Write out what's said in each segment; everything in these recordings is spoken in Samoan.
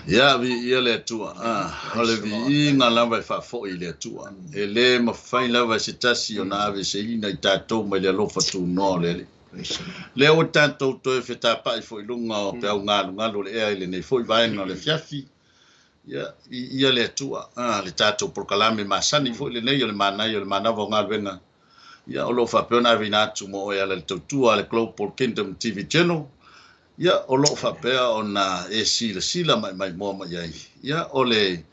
Ia, viia le Atua. Ah, o le viiga lava e faafoi i le Atua. E lē mafai lava e se tasi ona aveseina i tatou mai le alofa tunoa o le Alii. Lea ua tatou toe fetapa'i foi i luga o peau galugalu o le ea i lenei foi vaega o le afiafi. Ia, viia le Atua. Ah, le tatou polokalame masani foi lenei o le manaia o le manava o galuega. Ia, o lo o faapea ona aveina atu mo oe e ala i le tautua a le Global Kingdom TV Channel. Ia, o lo o faapea ona e silasila maimoa mai ai. Ia, o le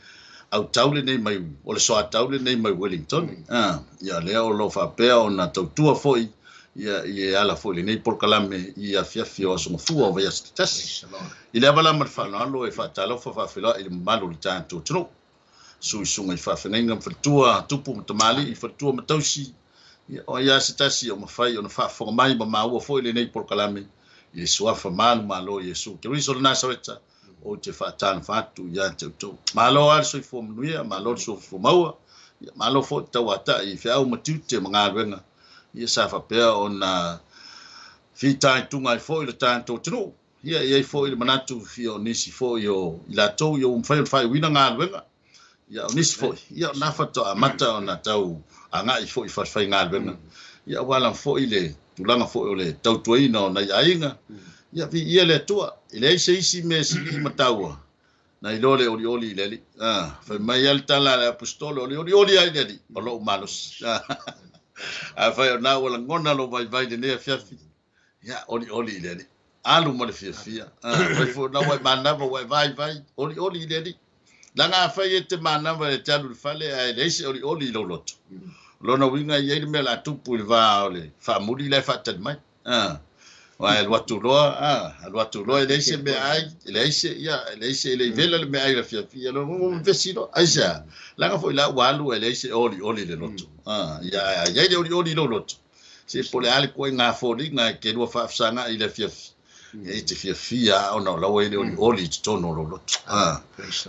autau lenei mai, o le soatau lenei mai Wellington. Ah, ia, lea o lo o faapea ona tautua foi ia i e ala foi lenei polokalame i afiafi o aso Gafua o vaiaso tetasi. I le ava la ma le faaaloalo e faatalofa faafeiloai i le mamalu o le tatou atunuu. Suisuga i faafeagaiga ma faletua, tupu ma tamalii, faletua ma tausi, ia, o ai lava se tasi o mafai ona faafofoga mai ma maua foi lenei polokalame i le suafa manumalo o Iesu Keriso o le Nasareta, ou te faatalofa atu ia te outou. Malo lava le soifua manuia, malo le soifua maua, ia, malo foi le tauatai i feau ma tiute ma galuega, ia sa faapea ona fitaituga ai foi le tatou atunuu. Ia, e i ai foi le manatu ia o nisi foi o i latou ia ua mafai ona faaiuina galuega. Ia, o nisi foi, ia, o na faatoa amata ona tau agai foi i falefaigaluega. Ia, aua lava foi le tulaga foi o le tautuaina o nai aiga. Ia, viia le Atua. E leai se isi mea e sili ma taua nai lo le olioli i le Alii. Ah, fai mai lava le tala a le Aposetolo, o le olioli lava i le Alii, o lou malosi. Afai o na ua lagona lou vaivai i lenei afiafi, ia, olioli i le Alii. Alu ma le fiafia. Ah, fai foi na ua e manava ua e vaivai, olioli i le Alii. Leaga afai e te manava e te alu i le fale ae leai se olioli i lou loto. O lona uiga e i ai le mea o le a tupu i le va o le faamuli la e faatali mai. Ah, aua e alu atu loa, ah, alu atu loa e leai se meaai, e leai se, ia, e leai se, e le i vela le meaai i le afiafi, ia lona vevesi loa. Aisea? Leaga foi la ua alu ae leai se olioli i le loto. Ah, ia, ae a i ai le olioli i lou loto, se po o le a le ituaiga foliga e te lua faafesagai i le afiafi, ia e te fiafia lava ona o la ua i ai le olioli i totonu o lou loto. Ah,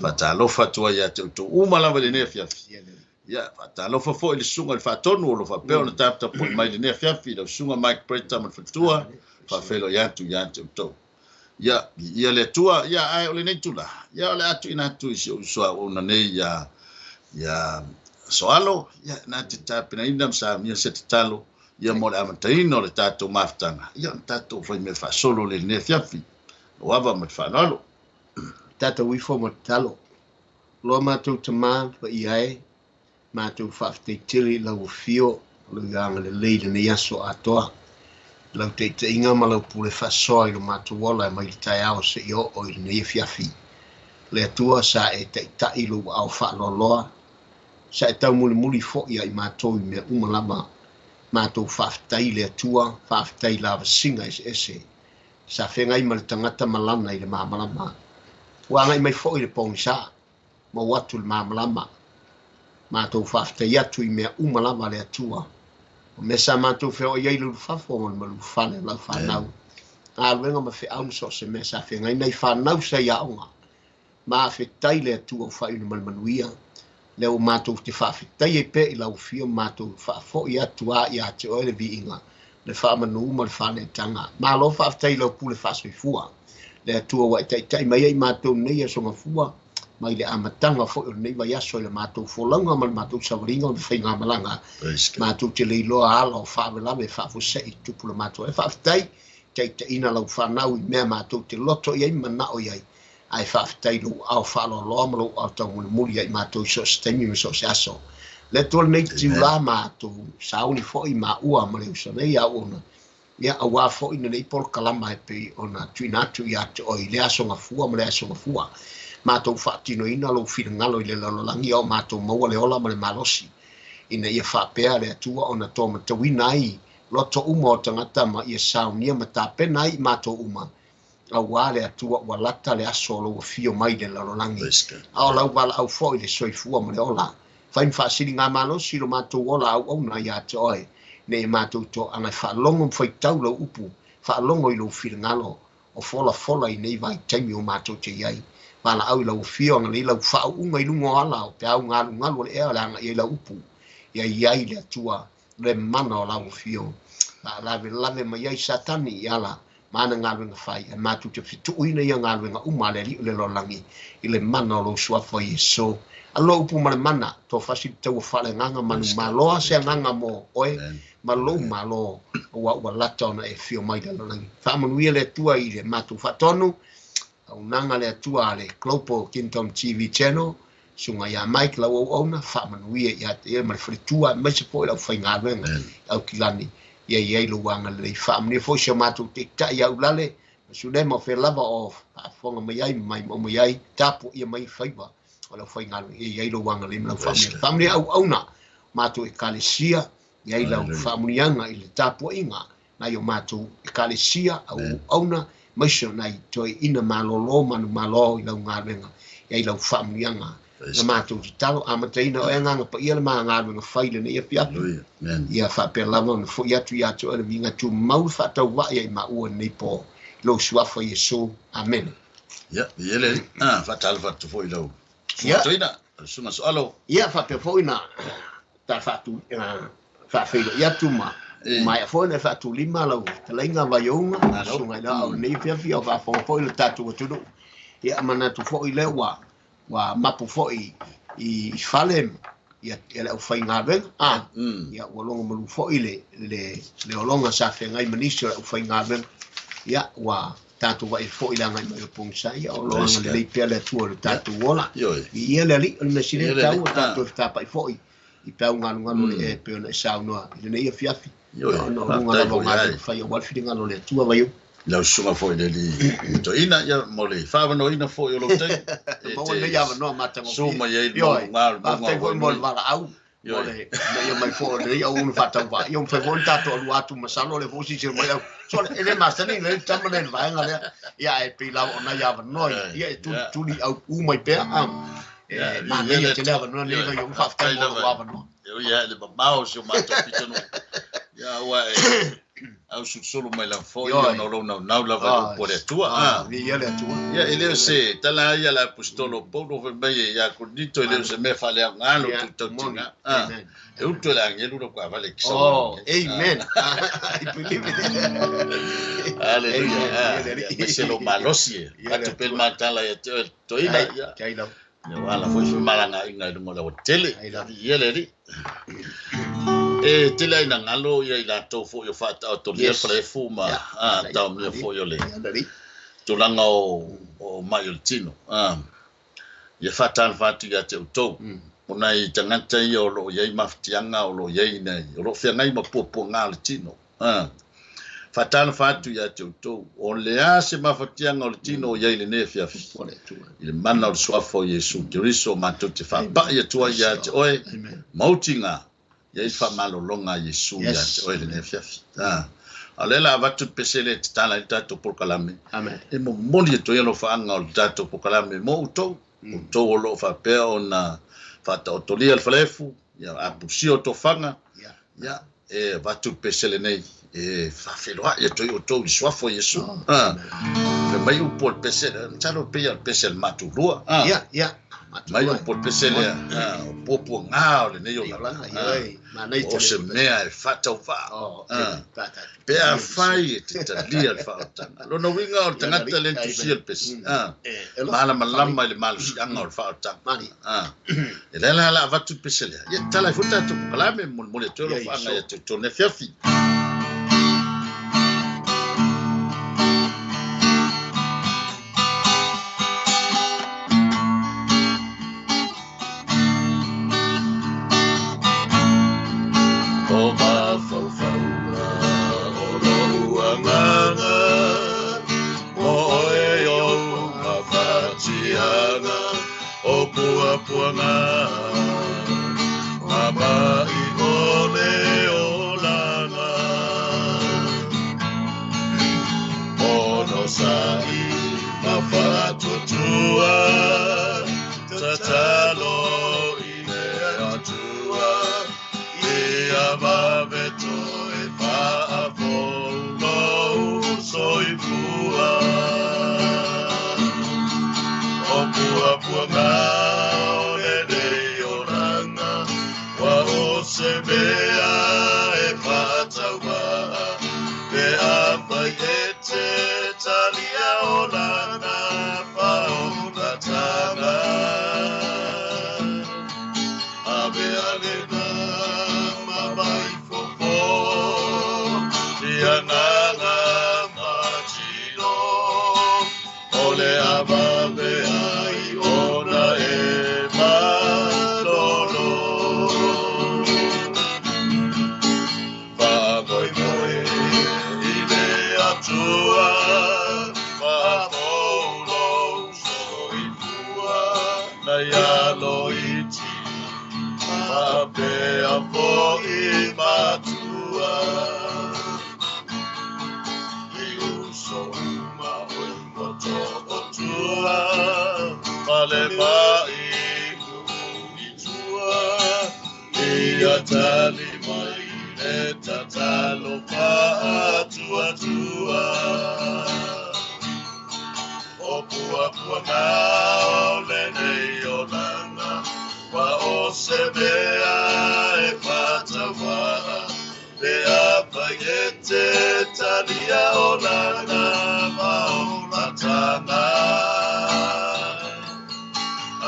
faatalofa atu ai ia te outou uma lava i lenei afiafi. Ia, faatalofa foi i le susuga i le Faatonu o lo o faapea ona taputapuai mai i lenei afiafi, lau susuga Mike Bretta ma le faletua, faafeiloai atu ia te outou. Ia, viia le Atua, ia, ae o lenei tula, ia, o le a tuuina atu i si ou uso auauna nei ia, ia Soalo, ia, na te tapenaina ma saunia se tatalo, ia, mo le amataina o le tatou mafutaga, ia, ona tatou fai mea faasolo lea i lenei afiafi. Lau ava ma le faaaloalo. Tatou ifo ma tatalo. Loa matou Tama paia e, matou faafetai tele i lau afio, lau agalelei i lenei aso atoa, lau taitaiga ma lau pule faasoa i lo matou ola e mai le taeao seia oo i lenei afiafi. Le Atua sa e taitai lou aao faaloaloa, sa e taumulimuli foi ia i matou i mea uma lava. Matou faafetai i le Atua, faafetai i lavasiga eseese sa feagai ma le tagata ma lana i le malamalama. Ua agai mai foi le pogisa, maua atu le malamalama. Matou faafetai atu i mea uma lava a le Atua. O mea sa matou feoai ai i le ulufafo ma le malufale o lau fanau. Galuega ma feau ma so o se mea sa feagai nai fanau sa i aoga. Mafetai le Atua ua faaiuna ma le manuia. Lea ua matou te faafetai ai pea i lau afio ma matou faafoi atu a ia te oe le viiga, le faamanu ma le faaletaga. Malo faafetai i lau pule faasoifua. Le Atua ua e taitai mai ai i matou nei aso Gafua, mai le amataga foi o lenei vaiaso i le matou folauga ma le matou savaliga o le faigamalaga. Matou te le iloa ala o faalavelave faafuasei i tupu le matou ai. Faafetai, taitaiina lau fanau i mea matou te loto i ai ma manao i ai. Ae faafetai i lou aao faaloaloa ma lou aao taumolimoli ia i matou i so o se taimi ma so o se aso. Le Atua lenei tiula matou sauni foi maua ma le uso nei auauna, ia aua foi lenei polokalama e pei ona tuuina atu ia te oe i lea aso Gafua ma lea aso Gafua. Matou faatinoina lou finagalo i le lalolagi a o matou maua le ola ma le malosi, ina ia faapea le Atua ona toamatauina ai loto uma o tagata ma ia saunia ma tapena ai i matou uma, aua le Atua ua lata le aso o lou afio mai i le lalolagi, a o lau valaau foi le soifua ma le ola. Fai ma faasiligamalosi lo matou ola auauna ia te oe, ina ia matou toaga e faalogo ma faitau lau upu, faalogo i lou finagalo o folafola i nei vaitaimi o matou te i ai. Valaau i lau afio agalelei lau faauuga i luga o ala o peau galugalu o le ea o le a agai ai lau upu. Ia i ai le Atua le mana o lau afio. Faalavelave mai ai Satani i ala Ma ana galuega fai ae matou te fetuʻuina ia galuega uma a le Alii o le lalolagi i le mana o lou suafa Iesu. Alo upu ma le mana, tofasi le taua faaleagaga manumaloa se agaga mo oe ma lou malo ua ua lata ona e fio mai le lalolagi. Faamanuia le Atua i le matou faatonu, auaunaga le Atua a le Global Kingdom TV Channel, susuga ia Mike lau auauna, faamanuia ia te ia ma le faletua aemaise foi le aufaigaluega aukilani ia i ai lou agalelei. Faamanuia foi si o matou taitai ia Ulale ma Sulema o fea lava o faafofoga mai ai ma maimau mai ai, tapuaia mai faiva o le aufaigaluega ia i ai lou agalelei ma lau faamanuia. Faamanuia auauna matou ekalesia, ia i lau faamuniaga i le tapuaiga nai o matou ekalesia auauna maise o nai toeaiina malōlō manumalo i lau galuega, ia i lau faamuniaga na matou tatalo amataina o e agaga paia le ma galuega fai lenei afiafi. Ia faapea lava ona fo'i atu ia te oe le viiga tumau le faatauva'i ai maua i lenei po i lou suafa Iesu. Amene. Ia, ia le faatalofa atu foi i lau susuga toeaina, le susuga Soalo. Ia, faapea foi na ta faafeiloai atu ma maea foi ona e faatulima lau fetalaiga Vaiouga, susuga i le aao i lenei afiafi, o faafofoga foi le tatou atunuu. Ia, manatu foi lea ua ua mapu foi i fale ia le aufaigaluega, ia ua logomalu foi le ologa sa feagai ma nisi o le aufaigaluega. Ia ua tatou vaai foi le agai mai o pogisa, ia o lo agalelei pea le Atua o le tatou ola. Viia le Alii, o le mea sili ona taua tatou e fetapa'i foi i peau galugalu o le e pei ona e saunoa i lenei afiafi, ona o luga lava o galuega fai aua le finagalo o le Atua. Vaiou. Lau susuga foi le alii toeaina, ia mo le faavanoaina foi o lou taimi e Maua lenei avanoa matagofie. Su mai ai le maualuga o le mauga Faafetai foi mo le valaau, mo le ina ia mai foi o lenei auauna faatauvaa. Ia ua mafai foi ona tatou alua atu masalo o lea foi ua silasila mai au. Sole, e le masani lelei le tama lea i le vaega lea. Ia ae pei lava o nai avanoa ia, ia e tulituli aupū mai pea. E manaia tele avanoa nei Vaiou, faafetai mo lou avanoa. E ui lava i le mamao o si o matou pitonuu, ia aua e ausulusulu mai lava foi ona o lou naunau lava i le upu a le Atua. Viia le Atua. Ia, e le o se tala lava ia a le Aposetolo o Paulo fai mai ia Korinito, e le o se mea faaleaoga lo outou tautiga. E utu e le agelu lau taavale e kisau. Oh, amen. I believe it. Hallelujah. Aemaise lou malosi e atu pea le matala ia te oe le toeaina. Ia, ua ala foi femalagaaiga i luga o le aoatetele. Viia le Alii. E tele ai ina galo ia i latou foi o faataotolia le falaefu ma taomia foi o le tulaga o mai o le tino. Ia faatalofa atu ia te outou. O nai tagata ia o lo o i ai mafatiaga, o lo o i ai nai, o lo o feagai ma puapuaga o le tino. Faatalofa atu ia te outou, o le a se mafatiaga o le tino o i ai i lenei afiafi? I le mana o le suafa o Iesu Keriso, matou te faapai atu ai ia te oe, ma utiga, i ai le faamalologa a Iesu ia te oe i lenei afiafi. A o lea la avatu le pese lea e tatala ai le tatou polokalame, e momoli atu ai alofaaga o le tatou polokalame mo outou, outou o lo o faapea ona faataotolia le falaefu, ia apulusia o tofaga, ia, e avatu le pese lenei e faafeiloai atu ai outou i le suafa o Iesu. Fai mai upu o le pese lea, masalo pei o le pese a le Matulua. Ia, ia. Mai upu o le pese lea, o puapuaga o lenei olaga. O se mea e faatauvaa. Pe afai e te talia le faaolataga. Lona uiga o le tagata lea na tusia le pese, malamalama i le malosiaga o le faaolataga. E lea la la avatu le pese lea. Ia tatala ai foi le tatou polokalame, molimoli atu ai alofaaga ia te outou i lenei afiafi. O mafaufauga o lou agaga, mo oe i ou mafatiaga, o puapuaga, ma maʻi o le olaga. Onosai ma faatuatua, tatalo i le Atua, ia vave toe faafou lou soifua. O puapuaga o lenei olaga, ua o se mea e faatauvaa, pe afai e te olana faolatana. Ave alena mamaifofo i agaga matino o le avave ai ona e malolo. Faamoemoe i le Atua, faafou soifua nai alo iti faapea fo'i matua. I uso uma o i motootua, ma le ma'i nuu i tua, ia tali mai le tatalo fa'atuatua. O puapuaga o lenei olaga, ua o se mea e fataua'a, pe afai e te talia olana ma olatana.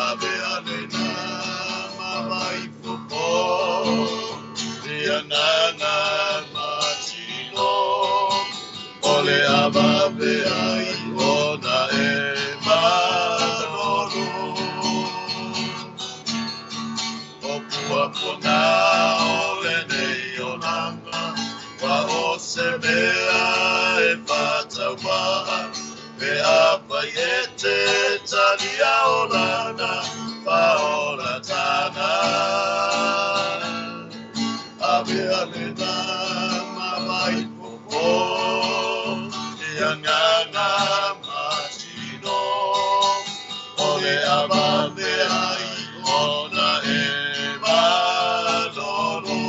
Ave alena mamaifofo i agaga matino o le avave ai ona e malolo. O puapuaga o lenei olaga, ua o se mea e fataua'a, pe afai e te talia olana faolatana. Ave alena mamaifofo i agaga matino o le avave ai ona e malolo.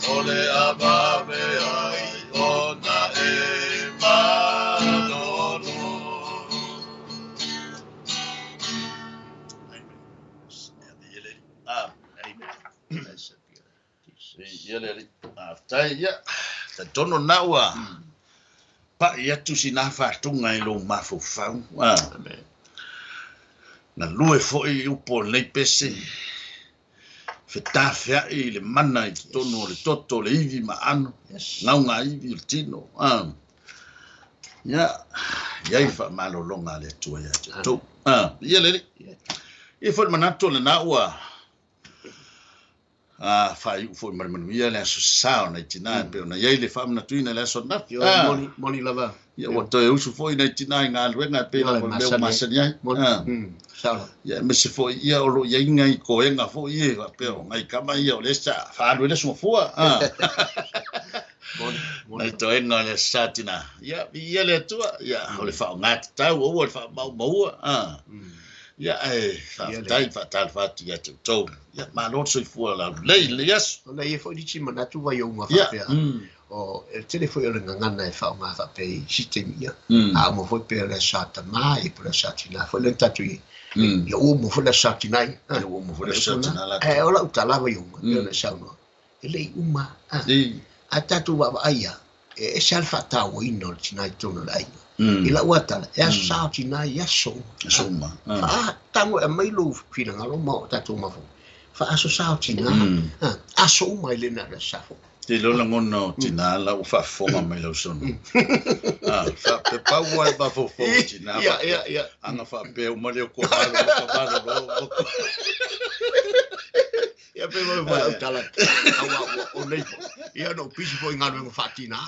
O le avave ai ona e malolo. Amen. Amen. Blessed be Jesus. Ia le Alii. Faafetai ia. Talitonu na ua pa'i atu sina faatuga i lou mafaufau. Amen. Na lue fo'i upu o lenei pese, fetafea'i i le mana i totonu o le toto o le ivi ma aano, Yes. gauga ivi o le tino. Ia, iai le faamalologa a le Atua ia te outou. Ia le Alii. Ia foi le manatu o lena ua faaiu foi ma le manuia le aso sā o nai tinā e pei ona iai le faamanatuina i le aso ananafi. Ioe, moni, moni lava. Ia ua toe usu foi nai tinā i galuega e pei Ioe, lava o le mea ua masani ai. masani ai. Moni. Sao lava. Ia aemaise foi ia o loo iai ngai koega foi ia faapea o ngai kama ia o lea sa faalu ai le aso gafua. Moni, moni Nai lava. toega o le aso sā tinā. Ia, viia le Atua, ia o le faaaogā tatau aua le faamaumauua. Ia ae Ia le. faafetai faatalofa atu ia te outou. Ia malo le soifua laulelei i lenei aso. Ona ia foi nisi manatu vaiouga Ia. faapea. O e tele foi o le gagana e faaaogā faapea i isi taimi ia. A uma foi pe o le aso a tamā ia po o le aso a tinā foi lea na tatou i ai. Ia ua uma foi le aso a tinā ia. Ia ua uma foi O le le aso a upu tinā lena. latou. Ae o lau tala vaiouga, pei ona e saunoa, e le'i uma. A tatou vaavaai ia, e ese lava le faatauaina o le tinā i totonu o le aiga. I lau atala, e aso sa o tinā i aso uma. Aso uma. Faa tago e aumai lou finagalo ma o tatou mafaufau. Faaso sa o tinā. Aso uma e le na o le aso sa foi. Te iloa lagona o tinā la ua faafofoga mai lau sono. Faapea pau lava le mafaufau o tinā Ia, faapea. ia, ia. Aga faapea uma lea o koa malo o malolo. Ia pe mo foi au tala. Aua ua o nei foi. Ia no pisi foi galuega faatinā.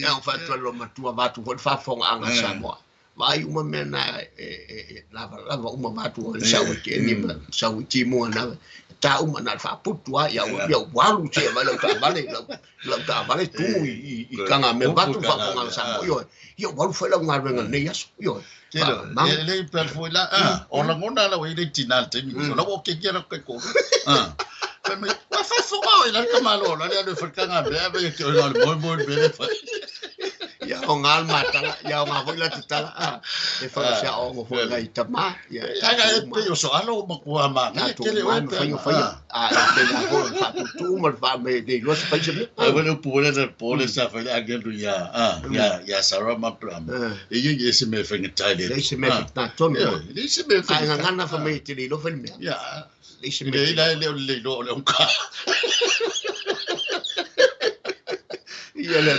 Ia o faatuai lo matua vatu foi le faafofogaaga a Samoa. Vaai uma mea na e lava lava uma vatu o le sau i te ni ma sau i timua na. Ta uma na le faaputu a ia ua ia ua alu se mai lau taavale lau lau taavale tu i i kaga mea vatu faafofoga a Samoa. Ioe. Ia ua alu foi lau galuega i lenei aso. Ioe. Tele, Faamamaga. e le pe foi la. O lagona la o ile tinā le taimi. O la ua keiki ala kai kolu. Fai mai, ua faafofoga o i la le kamalo la le alu e falekaga mea, vai ke o le moe moe mea le fai. Ia o ngā matala, ia o ngā foi la te tala, e whakasea o ngā foi ngai tamā. Ia, Ai ai pe o so alo ma kua ma na tele o pe whainga whaia. A e te ngā foi whaatutu ma le wha me te iloa se whaisa mea. Ai wale upu wale na pole sa whai angelu ia ia ia Sarah ma plam. E ia ia se me whainga tai le. Le se me whainga tonu. Le se me whainga. Ai ngana wha me te le iloa whai mea. Ia. Le se me. Le le le iloa o le onka. Ia le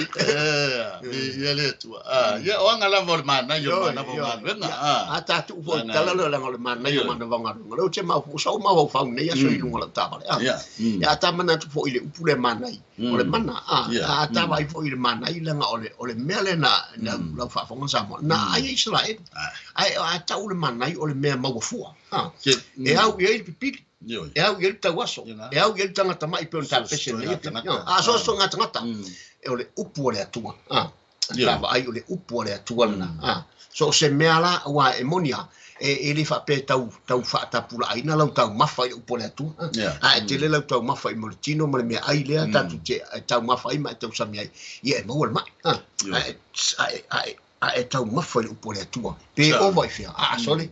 ia le tua. Ia o anga lava o le mana ia o mana o galuega. A tātou foi tala le langa o le mana ia mana o galuega. Leo te mau sa o mau fau nei aso i lunga la tavale. Ia ta mana tu foi le upu le mana i. O le mana a ta vai foi le mana i langa o le mea le na la faafonga Samoa. Na ai Israel. Ai a tau le mana i o le mea maua fua. E au i le pipili. E au i le tauaso. E au i le tangata mai pe o le tapese nei. A so so ngā tangata. E o le upu o le atua. Lava ai o le upu o le atua lena. So se mea la ua e monia e le whape tau whaatapula aina lau tau mafa i upu o le atua. A e tele lau tau mafa i mo le tino ma le mea ai lea tatu te tau mafa ai ma e tau sami ai. Ia e maua le mai. A e tau mafa i le upu o le atua. Pe ova i whia. A sole.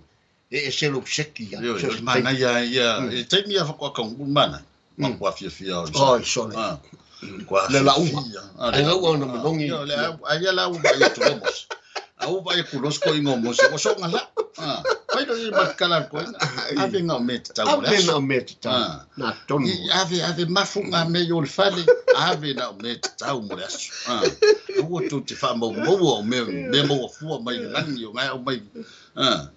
E se lo seki ia. Yo, mana ia ia e te mia whakoaka mana. Ma kua fia fia o. Oi sole. Kua le lauga. Le lauga na monongi. Yo le ai la uva i tulomos. A uva i kulos ko ingo mo se so ngala. Pai no i matkala ko ina. Ave ngau me te tau. Ave ngau me te tau. Na tonu. Ave ave mafunga me yo le fale. Ave ngau me te tau mo le aso. Ua tu te wha mau maua o me me maua fua mai lani o ngai o mai.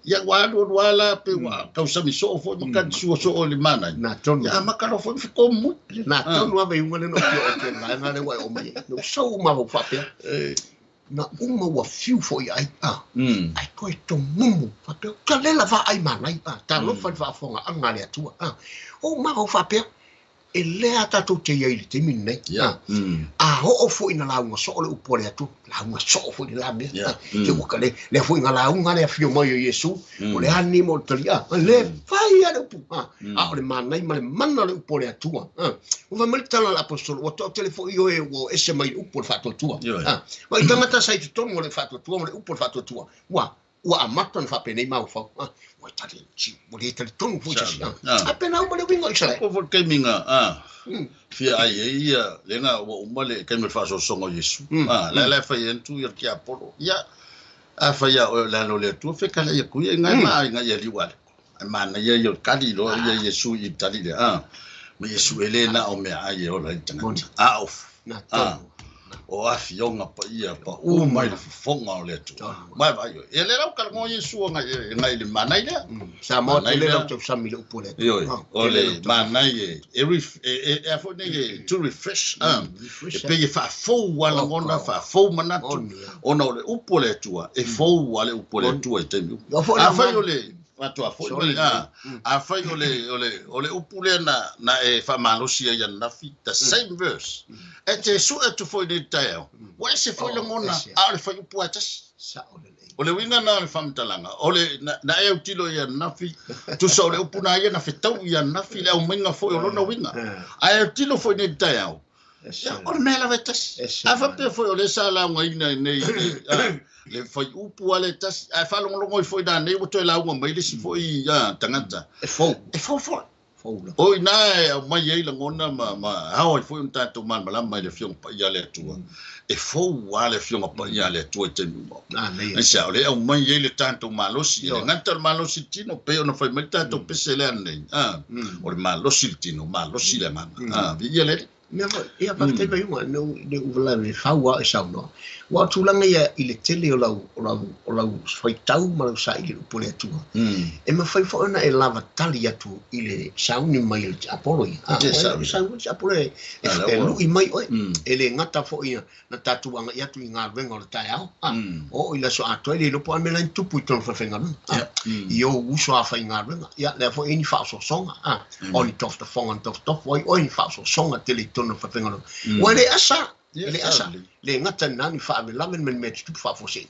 Ia wa alu wala pe wa kausami so fo makan suo so o le mana. Na tonu. Ia makalo fo fo mu. Na tonu ave unga le no pio o te ngai le wai o mai. No so ma ho fa pe. Na uma ua fiu foi ai ai koe tō mumu whapea ka lela wha ai manai tā lofa le whaafonga anga le atua o maho whapea e lea tātou te ia i le temi nei a hoo foi na launga so o le upu le atua launga so foi le la mea te waka le le foi ngā launga le afio mai o Iesu o le ani mo le tali le whai a le upu a o le manai ma le mana le upu le atua o wha mai tala le apostolo o tō tele foi oe o ese mai upu le whaatuatua ma i tangata sa i te tonu o le whaatuatua o le upu le whaatuatua ua ua amata na whapenei mau whau ua tali ua le tali tonu foi se a pena uma le winga i sale o fo keminga fia ai ia lenga ua uma le kemi whaasosonga o Iesu la la whai entu ia ki Apollo ia a whai ia o la lo le atua whekala ia kuia ngai ma ai ngai ia liwale mana ia ia kali lo ia Iesu i tali le ma Iesu ele na o mea ai e ola i tangata a of na tonu o afionga pa ia pa u mai le fofonga o le atua mai vai e le rau kala ngo Iesu ngai ngai le manai le sa mo te le rau tau sami le upu le atua o le manai e e afo nei to refresh e pe e fa fou wala ngona fa fou manatu ona o le upu le atua e fou wale upu le atua e temi a fai o le atua foi mai a fai o le upu le na e fa malosi ia nafi the same verse e te su e tu foi le taeo wa se foi le ngona a le fai upu a tasi o le winga na le famtalanga o le na e utilo ia nafi tu sa o le upu na ia na fetau ia nafi le au mainga foi o lona winga a e utilo foi le taeo o le mea lava e tasi a faapea foi o le sa laugaina nei le fai upu a le tasi a faalogologo i foi nanei ua toe lauga mai le isi foi tagata e fou foi o ina e au mai ai lagona ma ao ai foi ona tatou malamalama mai le afioga paia le Atua e fou a le afioga paia le Atua i taimi uma aisa o le au mai ai le tatou malosi e le gata o le malosi tino pe ona fai mai tatou pese lea nei o le malosi le tino malosi le agaga viia le Mea ia whakatei mai unga, ne uwala le whaua e saunoa. Wa tūlanga ia i le tele o lau whaitau ma lau sa i le upu le atua. E mawhai whaona e lava tali atu i le sauni mai le Apollo ia. Sauni te Apollo e lui mai oe. E le ngata fo ia na tātu anga i atu i ngā wenga o le tae ao. O i la so atoa i le lopo a mela ni tupu i tonu whawhenga nui. I o uso a whai ngā wenga. Ia lea fo e ni whaasosonga. O ni tof te whonga ni tof tof. Oi oi ni whaasosonga te le tonu whawhenga nui. Ua le asa. Le asa. Le ngata nani whaawelamen men me te tupu whaafose.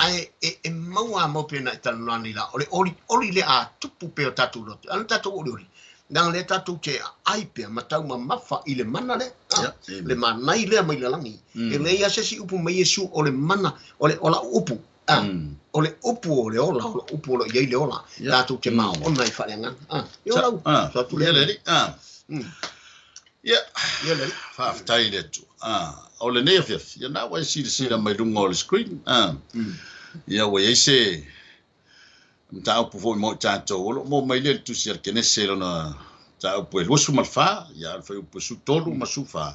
Ai e maua mau pena i tanu nani la. O le oli, oli le a tupu peo tātou lotu. Ano tātou oli oli. Leaga lea tatou te aai pea ma taumamafa i le mana lea, Ia, le amen. manai lea mai le lagi. E leai lava se isi upu mai Iesu o le mana, o le o lau upu, o le upu o le ola, o lau upu o lo o i ai le ola, Ia. tatou te maona ai faaleagaga. Ia o Sa, lau atu ia lea. le alii. Ia, Ia le alii. faafetai i le Atua. O lenei afiafi, ia na ua e silasila mai luga o le screen. Ia ua i ai se mataupu foi mo i tatou o lo o maua mai lea i le tusi a le Kenese lona mataupu e 24, ia o le fuaiupu e 13 ma 14.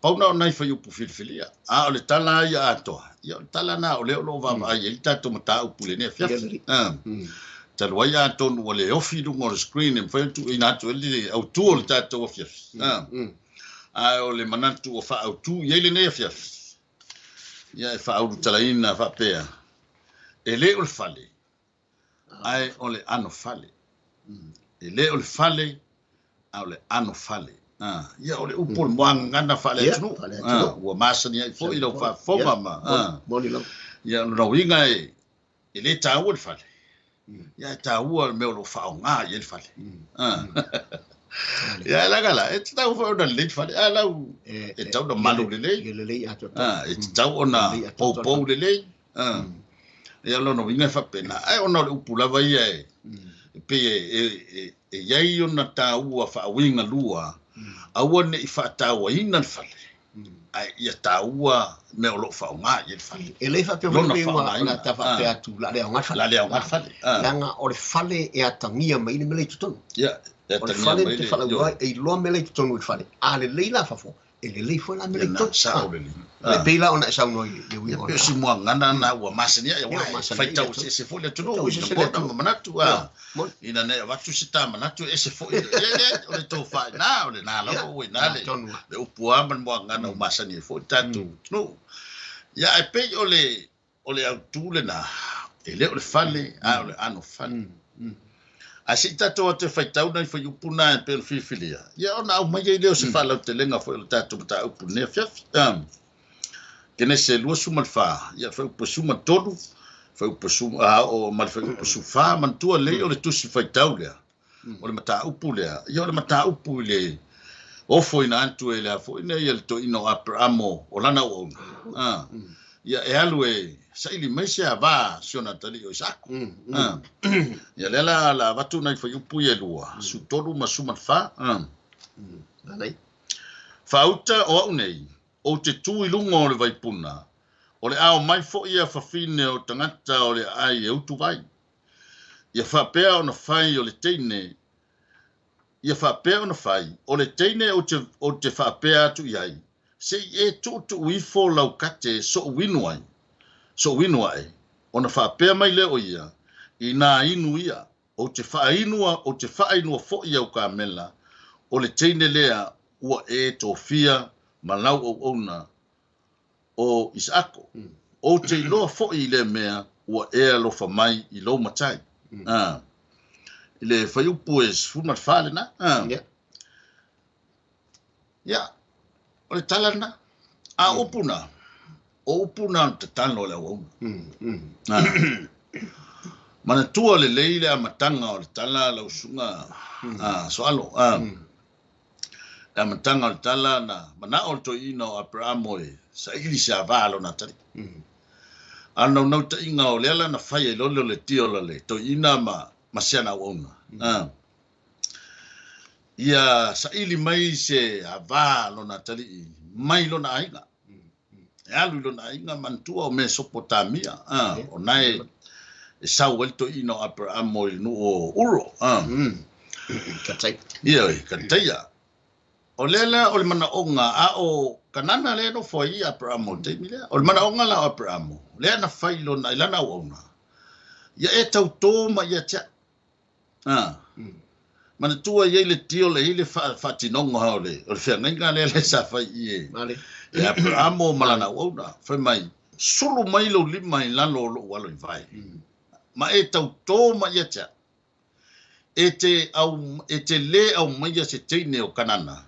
Pau na o nai fuaiupu filifilia. A o le tala lava ia atoa, ia o le tala lena o lea o lo o vaavaai ai le tatou mataupu i lenei Ia afiafi. le alii. Talu ai atonu ua le ofi i luga o le screen e mafai ona tuuina atu ai le autu o le tatou afiafi. Ae o le manatu ua faaautu i ai lenei afiafi, ia e faaulutalaina faapea, e le o le fale, ae o le anofale. E le o le fale, a o le anofale. Ia o le upu o le muagagana Ia, faale-atunuu. faale-atunuu. Ua masani ai foi lau Ia, faafofoga ma. moni lava. Ia, o lona uiga e le taua le fale. Ia e taua le mea o lo o faaaoga i ai le fale. Ia e laga la, e tatau foi ona lelei le fale. A lau e tatau ona malu lelei. Ia lelei atoatoa. E tatau ona Lelei atoatoa le poupou fale. lelei. Ia lona uiga e faapena. Ae ona o le upu lava ia e pei e i ai ona taua faauiga lua, aua ne i faatauaina le fale, ae ia taua mea o lo o faaaoga i ai le fale. E le faapea foi Lona pe ua o le faaaogaina. a ta faapea atu la le aoga le fale. La le aoga le fale. Leaga o le fale e atagia mai le mea la i totonu. Ia, e O le atagia fale mai te le faalauiloa ai, e iloa mea la i totonu i le fale. A lelei la fafo, e lelei foi la mea la Ia i na, totonu. sao lelei. E pei la ona e saunoa i le uiga Ia o pe o le si muagagana na ua masani ai, Ia, aua ua e masani ai faitau le atunuu. eseese foi le atunuu, Faitau i eseese le lagona atunuu. ma manatu, Ia, moni. ina ne i avatu se ta manatu e ese foi. Ia, le, o le tofa i na, o le na lava Ia, ua i na le, tonu lava. le upu lava ma le muagagana ua masani ai foi le tatou atunuu. Ia, ae pei o le autu lena, e le o le fale, a o le anofale. Ae se i tatou atu e faitau nai fuaiupu na e pei ona filifilia, ia ona aumai ai lea o se faalautelega foi o le tatou mataupu i lenei afiafi. Kenese 24, ia fuaiupu 13, fuaiupu o ma le fuaiupu 14, manatua lelei o le tusi faitau lea, o le mataupu lea, ia o le mataupu i le ofoina atu e le a foi nei ia le toeaina o Aperamo o lana auauna. Ia e alu e saili mai se avā si ona atalii o Isaako. Ia lea la la avatu nai fuaiupu ia e lua, 13 ma 14. Alai. Faauta o au nei, ou te tu i luga o le vaipuna, o le ao mai foi ia fafine o tagata o le aai e utuvai. Ia faapea ona fai o le teine, ia faapea ona fai, o le teine ou te faapea atu i ai, se i e tuutuu ifo lau kate so'u inu ai, so'u inu ae, ona faapea mai lea o ia, i nā inu ia, ou te faainua foi au kamela, o le teine lea ua e tofia ma lau auauna o Isaako. Ou te iloa foi i le mea ua e alofa mai i lou matai. I le fuaiupu e 14 lena. Ia. Ia, o le tala lena. A upu na, o upu na o le tatalo a le auauna. Manatua lelei le amataga o le tala lau susuga Soalo. Le amataga o le tala na manao le toeaina o Aperamo e saili se avā lona atalii. A o le naunautaiga o lea la na fai ai loa lea o le tiola le toeaina ma si ana auauna. Ia saili mai se avā lona atalii mai lona aiga. E alu i lona aiga manatua o Mesopotamia. O na e sau ai le toeaina o Aperamo i le nuu o Uro. Katai. Ia, Kataia. O lea la o le manaoga a o Kanana lea nofo ai Aperamo i le taimi lea. O le manaoga la o Aperamo, lea na fai lona i lana auauna. Ia e tautō mai ia te au. Manatua i ai le tio le i le faatinoga o le feagaiga lea le sa fai i e. Male. E Aperamo ma lana auauna. Fai mai, sulu mai lou lima i lalo o lou alo i vai. Ma e tautō mai ia te au. E te le au maia se teine o Kanana,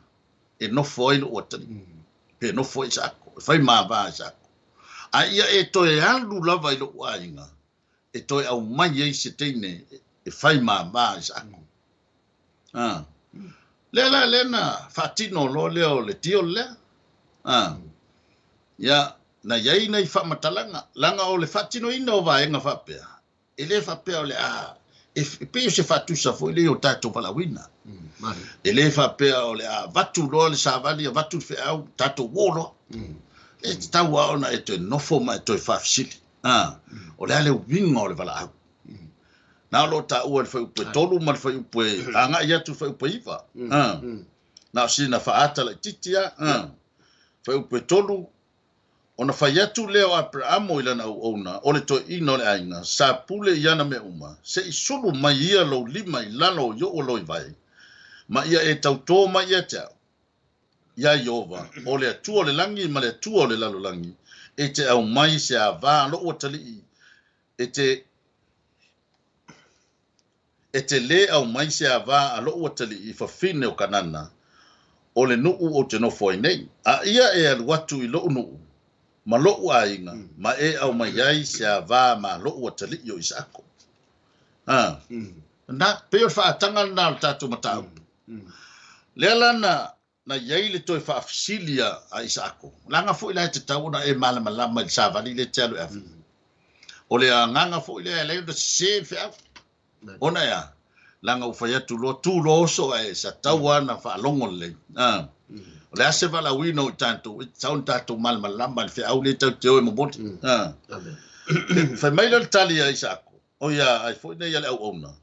e nofo ai lou atalii. Pe nofo ai Isaako, e fai mava Isaako. A ia e toe alu lava i lou aiga, e toe au mai ai se teine e fai mava Isaako. Lea la lea na faatino loa lea o le deal lea. Ia, na i ai nai faamatalaga, leaga o le faatinoina o vaega faapea, e le faapea o le a, e pei o se faatusa foi lea i o tatou valaauina. E le faapea o le a avatu loa le savali, avatu le feau, tatou uo loa. E tatau lava ona e toe nofo ma e toe faafesili. O le a le uiga o le valaau. Na o lo o taua i le fuaiupu e 3 ma le fuaiupu e agai atu i le fuaiupu e 9. Na o sina faaata laitiiti lava. Fuaiupu e 3, ona fai atu lea o Aperamo i lana auauna, o le toeaina o le aiga, sa pule i ana mea uma, se i sulu mai ia lou lima i lalo o i'u aloivai, ma ia e tautō mai ia te au, iā Ieova, o le Atua o le lagi ma le Atua o le lalolagi, e te aumai se ava a lou atalii, e te lē aumai se ava a lou atalii i fafine o Kanana, o le nuu ou te nofo ai nei. A ia e alu atu i lou nuu, ma lou aiga, ma e aumai ai se ava ma lou atalii o Isaako. Na, pei o le faataga lena o le tatou mataupu. Lea la na i ai le toe faafesili a Isaako. Leaga foi la e tatau ona e malamalama i le savali lea e te alu e ave. O le agaga foi lea e alai ona sese le feau. Ona ea, leaga ua fai atu loa, tu loa oso ae sa tau lava na faalogo lelei. O le a se valaauina o i tatou, e tatau ona tatou malamalama i le feau lea tatou te o e momoli. Fai mai lea le tali a Isaako, o ia ai foi nei a le auauna.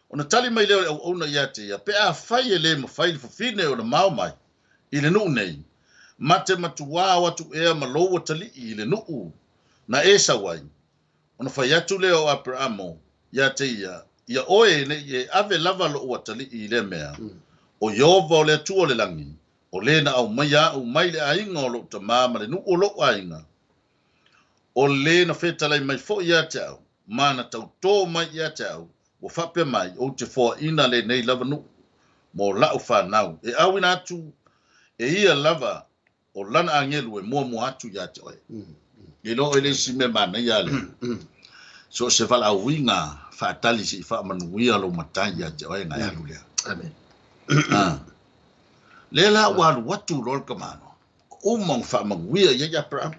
Ona tali mai lea o le auauna ia te ia, pe afai e lē mafai le fafine ona mao mai i le nuu nei, ma te matuā o atu ea ma lou atalii i le nuu na e sau ai. Ona fai atu lea o Aperamo ia te ia, ia oe nei e ave lava lou atalii i lea mea, o Ieova o le Atua o le lagi, o lē na aumai a'u mai le aiga o lou tamā ma le nuu o lou aiga, o lē na fetalai mai foi ia te au, ma na tautō mai ia te au, ua faapea mai, ou te foaina lenei lava nuu mo la'u fanau, e auina atu e ia lava o lana agelu e muamua atu ia te oe. E iloa oe le isi mea manaia le. So se valaauina faatali se i faamanuia lou matai ia te oe na e alu lea. Amen. Lea la ua alu atu loa le tamānoa. Uma ona faamanuia i ai Aperamo.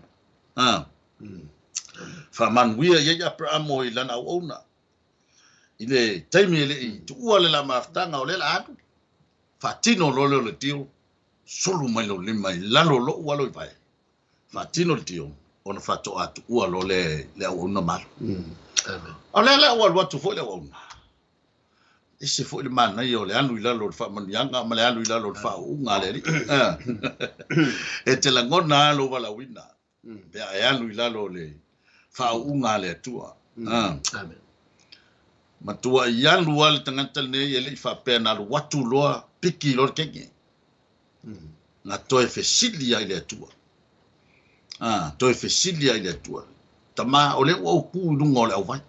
Faamanuia i ai Aperamo i lana auauna. I le taimi e le i tuua le la mafutaga o lea la alu, faatino loa lea o le deal, sulu mai lou lima i lalo o lou alo i vai. Faatino le deal, ona faatoa tuua loa le auauna ma alu. O lea la ua alu atu foi le auauna. Ese foi le manaia o le alu i lalo o le faamanuiaga ma le alu i lalo o le faauuga a le Alii. E te lagona lava lou valaauina, pe a e alu i lalo o le faauuga a le Atua. Matua i alu lava le tagata lenei e le i faapea na alu atu loa piki loa le kege. Na toe fesili ai le Atua. Toe fesili ai le Atua. Tama, o lea ua ou tu i luga o le auvai.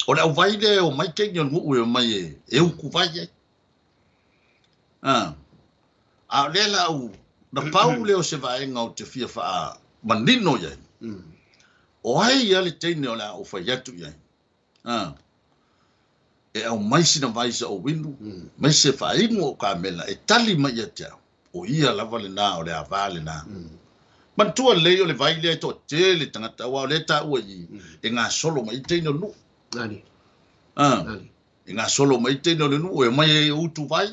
O le auvai lea e omai teine o le nuu e omai e utuvai ai. A o lea la au, na pau lea o se vaega o te fia faamanino i ai. O ai ia le teine o le a ou fai atu i ai. E aumai sina vai sa o winu, mai se faainu o kamela, e tali mai ia te au. O ia lava lena o le ava lena. Manatua lelei o le vai lea e toatele tagata, aua o lea e taua i e gasolo mai teine o le nuu. Nani. E gasolo mai teine o le nuu e omai e utuvai.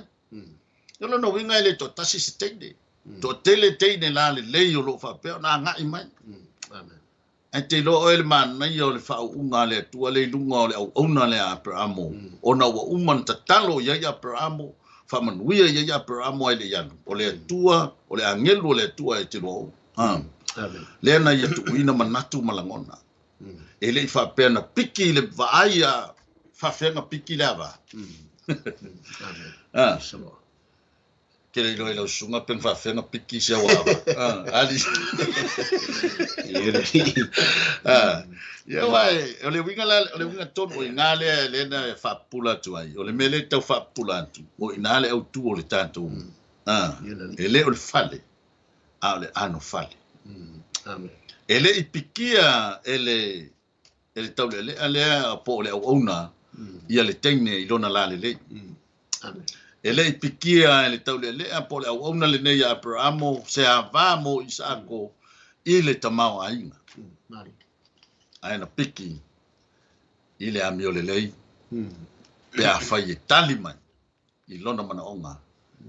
O lona uiga e le toatasi se teine. Toatele teine la lelei o loo faapea ona agai mai. Amen. Ae te iloa oe le manaia o le faauuga a le Atua lea i luga o le auauna lea a Aperamo, ona ua uma ona tatalo i ai Aperamo, faamanuia i ai Aperamo ae le i alu. O le Atua, o le agelu o le Atua e te lua ou. Amen. Lea na ia tuuina manatu ma lagona. E le i faapea na piki i le vaai a faafeaga piki le ava. Amen. Ke le iloa i lau susuga pe na faafeaga piki si au ava. Ali. Ia aua o le uiga la, o le uiga tonu o i ina lea lea na faapupula atu ai. O le mea lea e tau faapupula atu, o i ina le autu o le tatou. E le o le fale, a o le anofale. Amen. E le i pikia e le taulealea lea po o le auauna ia le teine i lona lalelei. Amen. E le i pikia e le taulealea po o le auauna lenei a Aperamo se ava mo Isaako i le tamaoaiga. Ae na piki i le amio lelei pe afai e tali mai i lona manaoga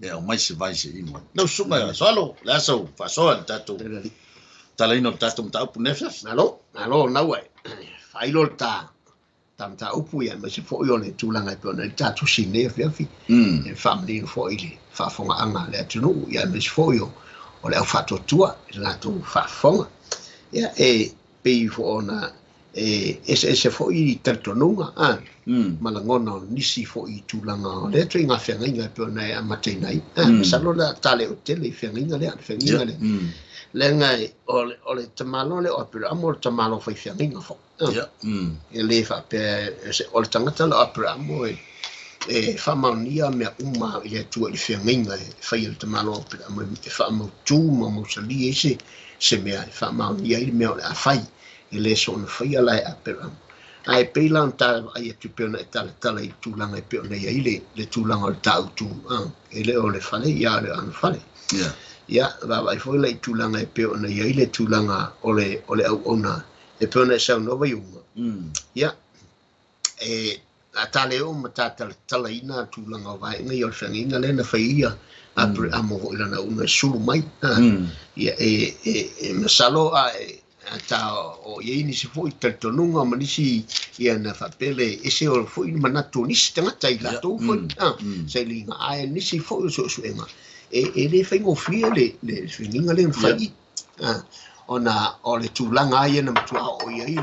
e aumai se vai se inu ai. Lau susuga ia Soalo, o le a sau faasoa i le tatou talaina o le tatou mataupu nei afiafi? Malo, malo naua e faailo le ta ta mataupu ia aemaise foi o le tulaga e pei ona i ai le ta tusi i lenei afiafi e faamanino foi i le faafofogaaga a le atunuu ia aemaise foi o o le au faatuatua i le latou faafofoga. Ia e pei foi ona e eseese foi talitonuga a ma lagona o nisi foi i tulaga o lea ituaiga feagaiga e pei ona e amataina ai. Masalo o le a ta le oo tele i feagaiga lea, le feagaiga lea. Leaga o le tamaloa lea o Aperamo o le tamaloa fai feagaiga foi. E le faapea o le tagata lea o Aperamo e faamaonia mea uma i le Atua i le feagaiga e fai e le tamaloa o Aperamo e faamautu ma mausali ai se mea e faamaonia ai le mea o le a fai. E le soona faia la e Aperamo. Ae pei la ona ta vaai atu pei ona e talatala i le tulaga e pei ona i ai le tulaga o le tāutu, e le o le fale, ia o le anofale. Ia, vaavaai foi la i tulaga e pei ona i ai le tulaga o le auauna e pei ona e saunoa Vaiuga. Ia, e a ta le oo ma ta talatalaina tulaga o vaega ia o le feagaiga lea na fai ia Aperamo foi lana auauna e sulu mai. Ia, e masalo a e ta o i ai nisi foi talitonuga ma nisi ia na faapea le ese o foi manatu o nisi tagata i latou foi sailiga ae nisi foi o suesuega e le faigofie le feagaiga lea na fai ona o le tulaga ia na matua oo i ai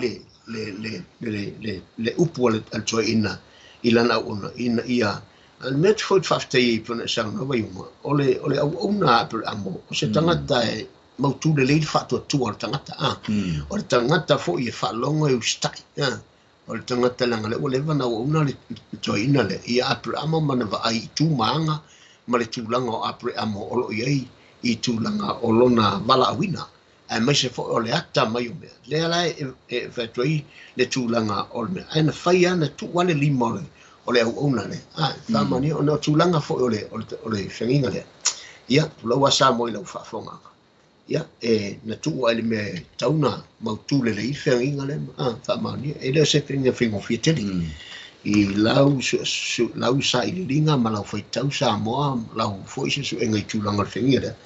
le upu a le toeaina i lana auauna ina ia le mea foi te faafetai ai pei ona e saunoa Vaiuga o le auauna a Aperamo o se tagata e mautu lelei le faatuatua o le tagata. O le tagata foi e faalogo e usitai. O le tagata leaga lea ua leva ona auauna le toeaina lea ia Aperamo ma na vaai i tu ma aga ma le tulaga o Aperamo o lo o i ai i tulaga o lona valaauina. Aemaise foi o le ata mai o mea. Lea la e fai atu ai le tulaga o le mea. Ae na fai lava na tuu lava le lima o le auauna lea. Faamaonia ona o tulaga foi o le feagaiga lea. Ia, tulou lava Samoa i lau faafofogaaga. Ia, e na tuu ai le mea e tatau ona mautu lelei le feagaiga lea, faamaonia. E le o se feagaiga faigofie tele. I lau sailiiliga ma lau faitau Samoa, lau foi suesuega i tulaga o le feagaiga lea.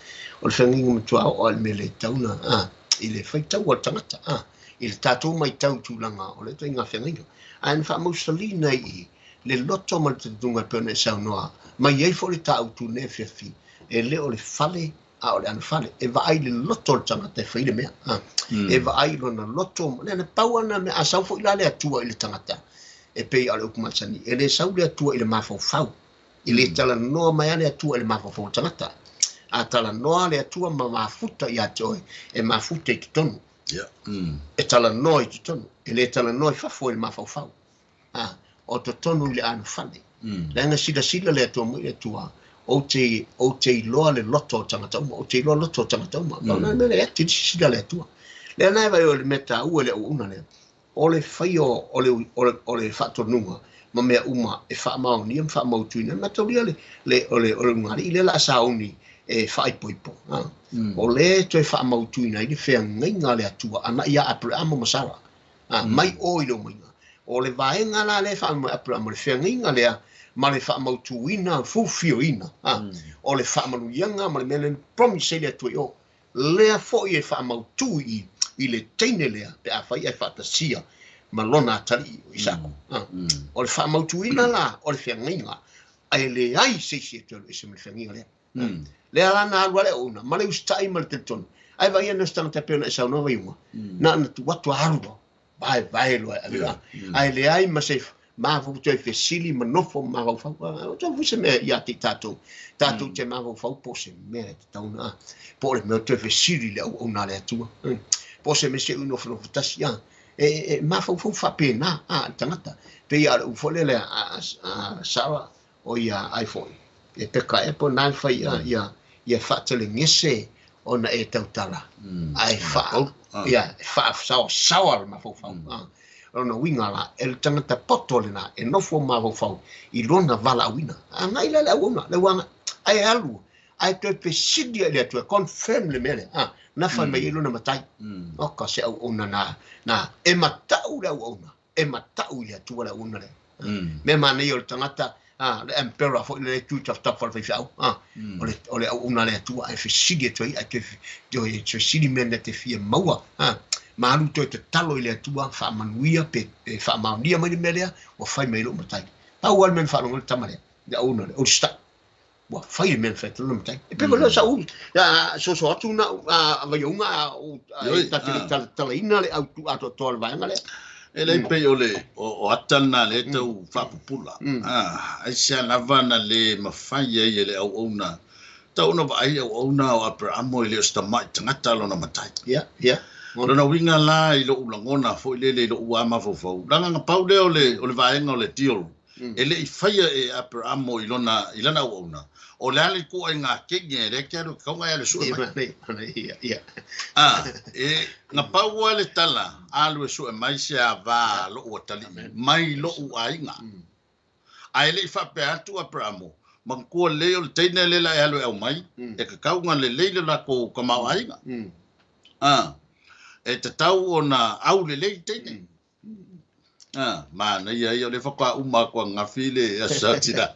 O le feagaiga matua oo lava i le mea le tatau ona, i le faitau a le tagata, i le tatou matau i tulaga o le ituaiga feagaiga. Ae na faamausalina i le loto ma le talitonuga e pei ona e saunoa, mai ai foi le tāutu nei afiafi, e le o le fale a o le anofale, e vaai le loto o le tagata e fai le mea. E vaai lona loto, le na pau ana mea, a sau foi la le Atua i le tagata, e pei o le upu masani, e le sau le Atua i le mafaufau, e le talanoa mai le Atua i le mafaufau o le tagata. A talanoa le Atua ma mafuta ia te oe, e mafuta i totonu. E talanoa i totonu, e le talanoa i fafo i le mafaufau. O totonu i le anofale. Leaga silasila le Atua mai le Atua, ou te iloa le loto o tagata uma, ou te iloa loto o tagata uma. Ona mea le ati silasila le Atua. Lea na e vai o le mea taua le auauna lea. O le fai o le faatonuga ma mea uma e faamaonia ma faamautuina. Mataulia o le ulugalii lea la a sauni e faaipoipo. O le toe faamautuina ai le feagaiga a le Atua ana ia Aperamo ma Sara. Mai o i le omaiga. O le vaega la lea e faamau Aperamo le feagaiga lea ma le faamautuina, fufioina. O le faamanuiaga ma le mea lea promise ai le Atua i o. Lea foi e faamautu i le teine lea pe a fai ai faatasia ma lona atalii o Isaako. O le faamautuina la o le feagaiga, ae leai se isi e toe alu ese ma le feagaiga lea. Lea la na alu ale auauna, ma le usitai ma le talitonu. Ae vaai ana se tagata pei ona e saunoa Vaiuga, na ona tuu atu alu loa, vaevae loa e ave loa. Ae leai ma se mafaufau toe fesili ma nofo ma mafaufau. O toe foi se mea ia te i tatou. Tatou te mafaufau po o se mea e tatau ona, po o le mea toe fesili le auauna a le Atua. Po o se mea se ui nofonofo tasi. E mafaufau faapena le tagata. Pei a o le upu foi lea a Sara o ia ai foi. E peka e po na fai ia faatelegese ona e tautala. Ae fa ia fa sawa sawa le mafaufau. Lona uiga la e le tagata poto lena e nofo mafaufau i lona valaauina. Agai la le auauna, le uaga, ae alu, ae toe fesili i le Atua, confirm le mea lea, na fai mai ai lona matai. Oka se auauna na, na e matau le auauna, e matau i le Atua le auauna lea. Mea manaia o le tagata, le emperor foi le tu tafatafa o le faifeau, o le auauna le Atua, ae fesili atu ai, ae toe fesili mea na te fia maua, ma alu toe tatalo i le Atua, faamanuia pe faamaonia mai le mea lea, ua fai mai lou matai. Pau lava le mea na faalogo ai le tama lea, le auauna lea, o le stai. Ua fai le mea na fai atu lona matai. E pei foi sa ou soso atu na vaiauga ta te le talatalaina le autu atoatoa o le vaega lea. E lei pei o le o ata lena lea tau faapupula. Aisea lava na le mafai ai e le auauna. Tau ona vaai auauna o Aperamo e le o se tama'i tagata lona matai. Ia, ia. Lona uiga la i lo'u lagona foi lele i lo'u a mafaufau. Leaga na pau lea o le vaega o le deal. E le i faia e Aperamo i lona i lana auauna. O le a le ituaiga kenge lea ke alu kauga e alu sue mai. E na pau lava le tala alu e sue mai se ava lo'u atalii mai lo'u aiga. Ae le i faapea atu Aperamo, manatua lelei o le teine lea la e alu e aumai, e kakauga lelei le latou tamaoaiga. E tatau ona au lelei le teine. Manaia ia o le faatoa uma atu ananafi le Aso Sa Tina.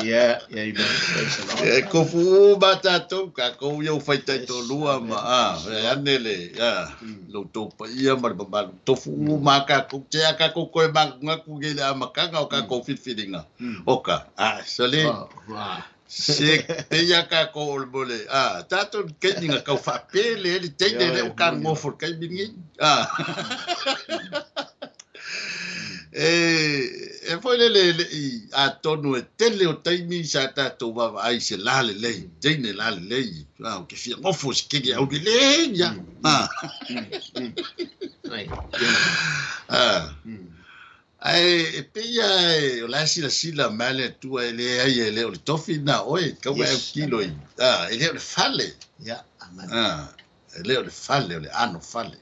Ia, ia, amen. Praise the Lord. E kofu uma tatou, tatou ia ua faitaitolua ma e ane le lo outou paia ma le mamalu. Tofu uma tatou, tea tatou toe manatunatu nei i le amataga o tatou filifiliga. Oka, sole. Se peia tatou o le mole, tatou le taimi na tau faapele ai le teine lea ua tago le taimi lenei. E foi lele le i atonu e tele o taimi sa tatou vaavaai se la lelei, teine la lelei, o ke fia gofo se kenge au lelei ia. Ae e pei e o la silasila mai le Atua e leai e le o le tofi na oe, kau e autilo i, e le o le fale. Ia, amen. E le o le fale, o le ano fale.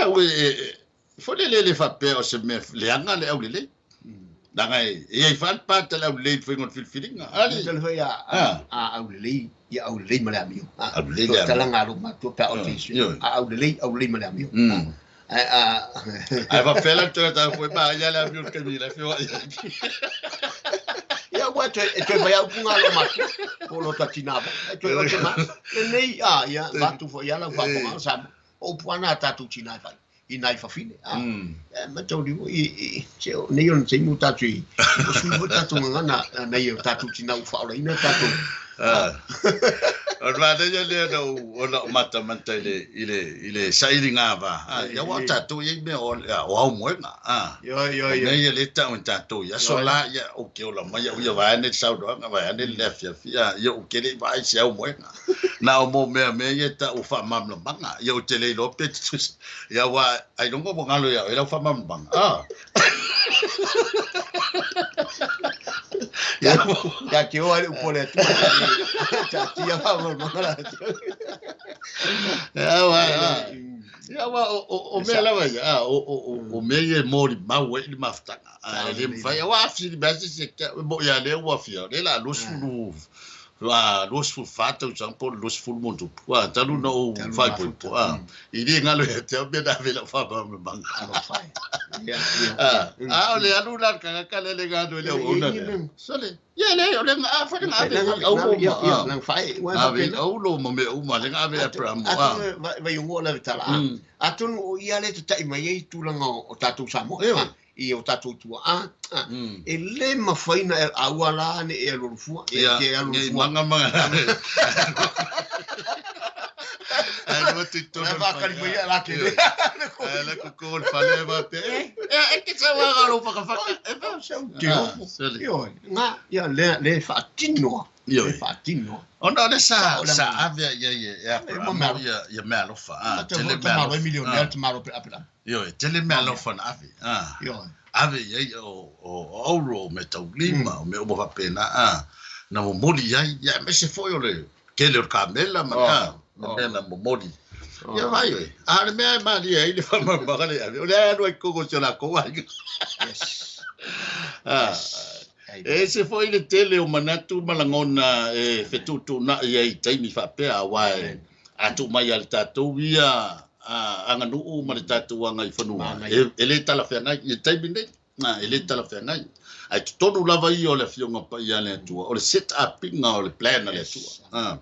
Ue, foi le le faapea o se mea leaga le aulelei. Leaga e i ai fa le pata le aulelei i le faiga o le filifiliga. Ali. Tele foi a aulelei, ia aulelei ma le amio. Aulelei le amio. Talaga a lou matua pe a o te isu. A aulelei, aulelei ma le amio. Ae faapea la le tagata foi ma ia le amio le taimi la feoai. Ia ua e toe fai au upuga a lou matua, po o lo ta tina foi. E toe o te ma, lenei, ia, vatu foi ia lau faafofoga o Samoa. O upu lava na a tatou tina e fai i nai fafine. E matau liu i se o nei ona taimi ua tatou i, ua sui foi tatou gagana nai o tatou tina ua faaolaina tatou. O le manaia lea na ou ona ou matamata i le sailiga va. Ia ua o tatou i ai mea o aumoega. Ioe, ioe, O mea ia lea e tau e tatou i aso la, ia ou te ola mai au ia vaeane le saunoaga, vaeane le afiafi, ia ou te le i vaai i se aumoega. Na o mo mea mea ia e tau o faamalamalamaga. Ia ou te le iloa pe tutusa. Ia aua ailoga ua galo ia oe lau faamalamalamaga. Ia ia te o ai le upu a le Atua, taatia faamalamalamaga la. Ia aua, ia aua o mea lava ia, o mea ia e molimau ai le mafutaga. E le mafai, aua a fesili mai lava se isi ia te au, e moni lava lea ua afio, lea o le a 24 tausaga po o le 20 ma ona tupu, talu ona ou faaipoipo, e le galo ia te au mea na ave i lau faamalamalamaga. A o le alu la a le tagata lea le galo i le auauna lea. Sole, ia leai, o le a fai le ave i auro ma ave i auro ma mea uma, le ave i Aperamo. Atonu vai ongoa le tala. Atonu o ia le tatai mai ai tulaga o tatou Samoa. I o tatou tuaa, e le mafai ona aua la ne i e alualu fua, e te alualu Nei fua. maga maga. Ae lua tu i tonu O la e faakali mai ia la ke le. Ae la koko o le fale e faapea, e te sauaga o lou fakafaka. E pa, se u te opo. Ioe, nga, ia lea, le faatinoa. Le faatinoa. Ona o le sa, sa ave ai i ai e Aperamo ia meaalofa. Tele meaalofa. Milionea te malo pe Aperamo. Ioe, tele meaalofa na ave. Ioe. Ave i ai o auro, o meataulima, o mea uma faapena, na momoli ai, ia aemaise foi o le tele o le kamela ma mea na momoli. Ia vai oe. A le mea e malie ai le faamalamalamaga lea e ave, o lea e alu ai i totonu o si o latou aiga. Yes. Ah, e ese foi le tele o manatu ma lagona e fetuutuunai ai i taimi faapea, aua e a tuu mai ia le tatou ia aganuu ma le tatou agaifanua, e le talafeagai i le taimi nei, e le talafeagai. Ae totonu lava ia o le Afioga Paia a le Atua, o le set up-iga o le plan a le Atua.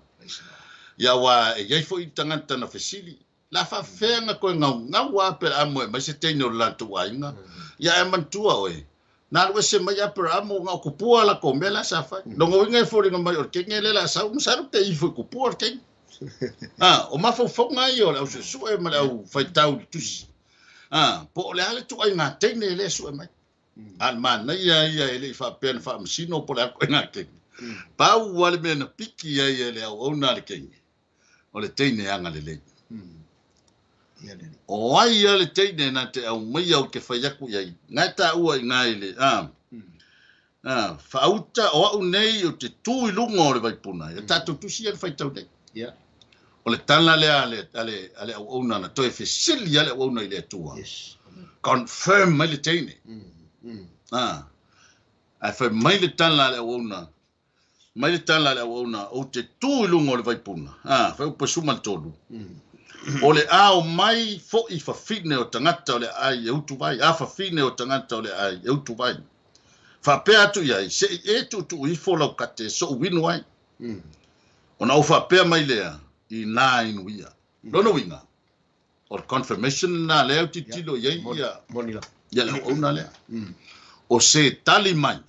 Ia aua e i ai foi tagata na fesili, la faafefea na toe gaugau a Aperaamo e aumai se teine o le latou aiga? Ia ae manatua oe, na alu ese mai Aperaamo na o tupua latou mea la sa fai. Lona uiga e foliga mai o le teine lea la sau, masalo pe ifo i tupua le teine. O mafaufauga ia o le au suesue ma le au faitau i le tusi. Po o le a le ituaiga teine lea e sue mai. A o le manaia ia e le i faapea na faamasino po o le a le ituaiga teine. Pau lava le mea na piki ai e le auauna a le teine, o le teine agalelei. O ai a le teine na te aumaia ou te fai atu i ai, na e taua i ina i le faauta o au nei ou te tu i luga o le vaipuna. Ia tatou tusi ia le faitau nei. O le tala lea a le auauna na toe fesili a le auauna i le Atua. Confirm mai le teine. Ae fai mai le tala a le auauna, mai le tala a le auauna, ou te tu i luga o le vaipuna. Fai upu e 13. O le ao mai foi fafine o tagata o le ai e utuvai, a fafine o tagata o le ai e utuvai. Faapea atu i ai, se i e tuutuu ifo lau kate so'u inu ai. Ona ou faapea mai lea, i nā inu ia. Lona uiga, o le confirmation lena lea ou tilotilo i ai ia, ia le auauna lea. O se tali mai,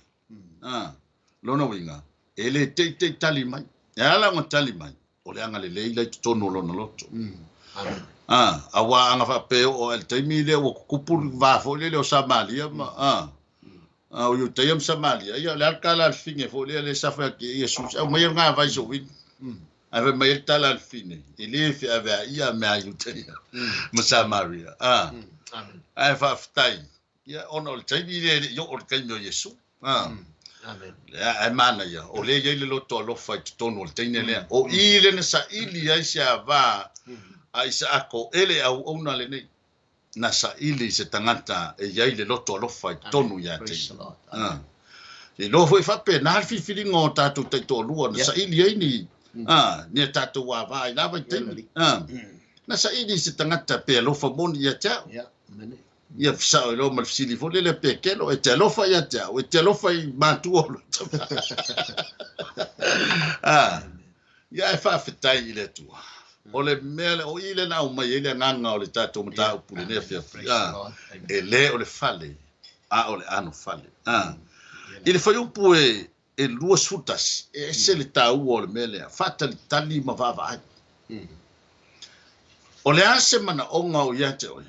lona uiga, e le teitei tali mai. E ala ona tali mai, o le agalelei la i totonu o lona loto. Aua ana faapea oo ae le taimi lea ua tutupu le va foi lele o Samaria ma o Iutaia ma Samaria, ia o le a le tala a le fine foi lea le sa fai atu i ai Iesu, aumaia le gavai so'u inu. Ae fai mai ai le tala a le fine, e le feaveaia mea a Iutaia ma Samaria. Ae faafetai, ia ona o le taimi lea e le i oo le taimi o Iesu. Ae manaia, o lea e i ai le loto alofa i totonu o le teine lea. O i le na saili ai se avā a Isaako e le auauna lenei. Na saili se tagata e i ai le loto alofa i totonu ia te ia. Se iloa foi faapena le filifiliga o tatou taitoalua na saili ai ni ni a tatou avā i la vaitaimi. Na saili se tagata pe alofa moni ia te au. Ia fesao i loa ma le fesili foi lele a Pekelo, e te alofa ia te au, e te alofa i matua o lou tama. Ia ae faafetai i le Atua. O le mea lea, o i lea na aumai ai le agaga o le tatou mataupu i lenei afiafi. E le o le fale, a o le anofale. I le fuaiupu e 21, e ese le taua o le mea lea, faatalitali ma vaavaai. O le a se manaoga o ia te oe,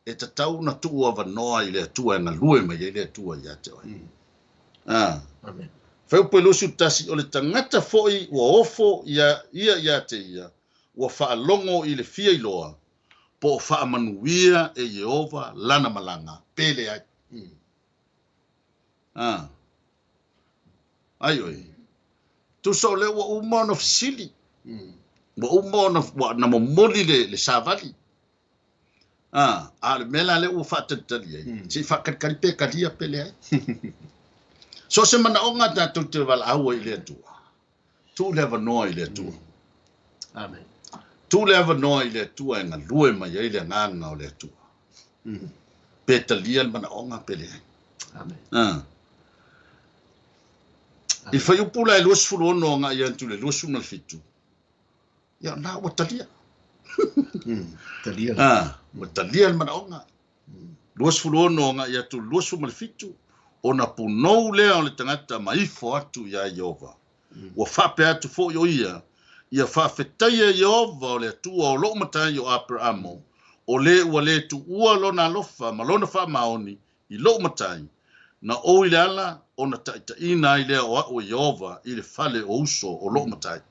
e tatau ona tuu avanoa i le Atua e galue mai ai le Atua ia te oe. Amen. Fuaiupu e 21, o le tagata foi ua ofo ia ia ia te ia, ua faalogo i le fia iloa, po o faamanuia e Ieova lana malaga, pe leai. Ai oe. Tusa o lea ua uma ona fesili. Ua uma ona ua na momoli le savali. A o le mea la lea ua faatalitali ai, se i faatalitali pe talia pe leai. So o se manaoga tatou te valaau ai i le Atua, tuu le avanoa i le Atua. Amen. Tuu le avanoa i le Atua e galue mai ai le agaga o le Atua. Pe talia le manaoga pe leai. Amen. I fuaiupu la e 26 agai atu i le 27, ia na ua talia. Talia. Ua talia le manaoga. 26 agai atu i le 27, ona punou lea o le tagata ma ifo atu iā Ieova. Ua faapea atu foi o ia, ia faafetaia Ieova o le Atua o lou matai o Aperaamo, o le ua le tuua lona alofa ma lona faamaoni i lou matai, na ou i le ala ona taitaiina ai lea o a'u e Ieova i le fale o uso o lou matai.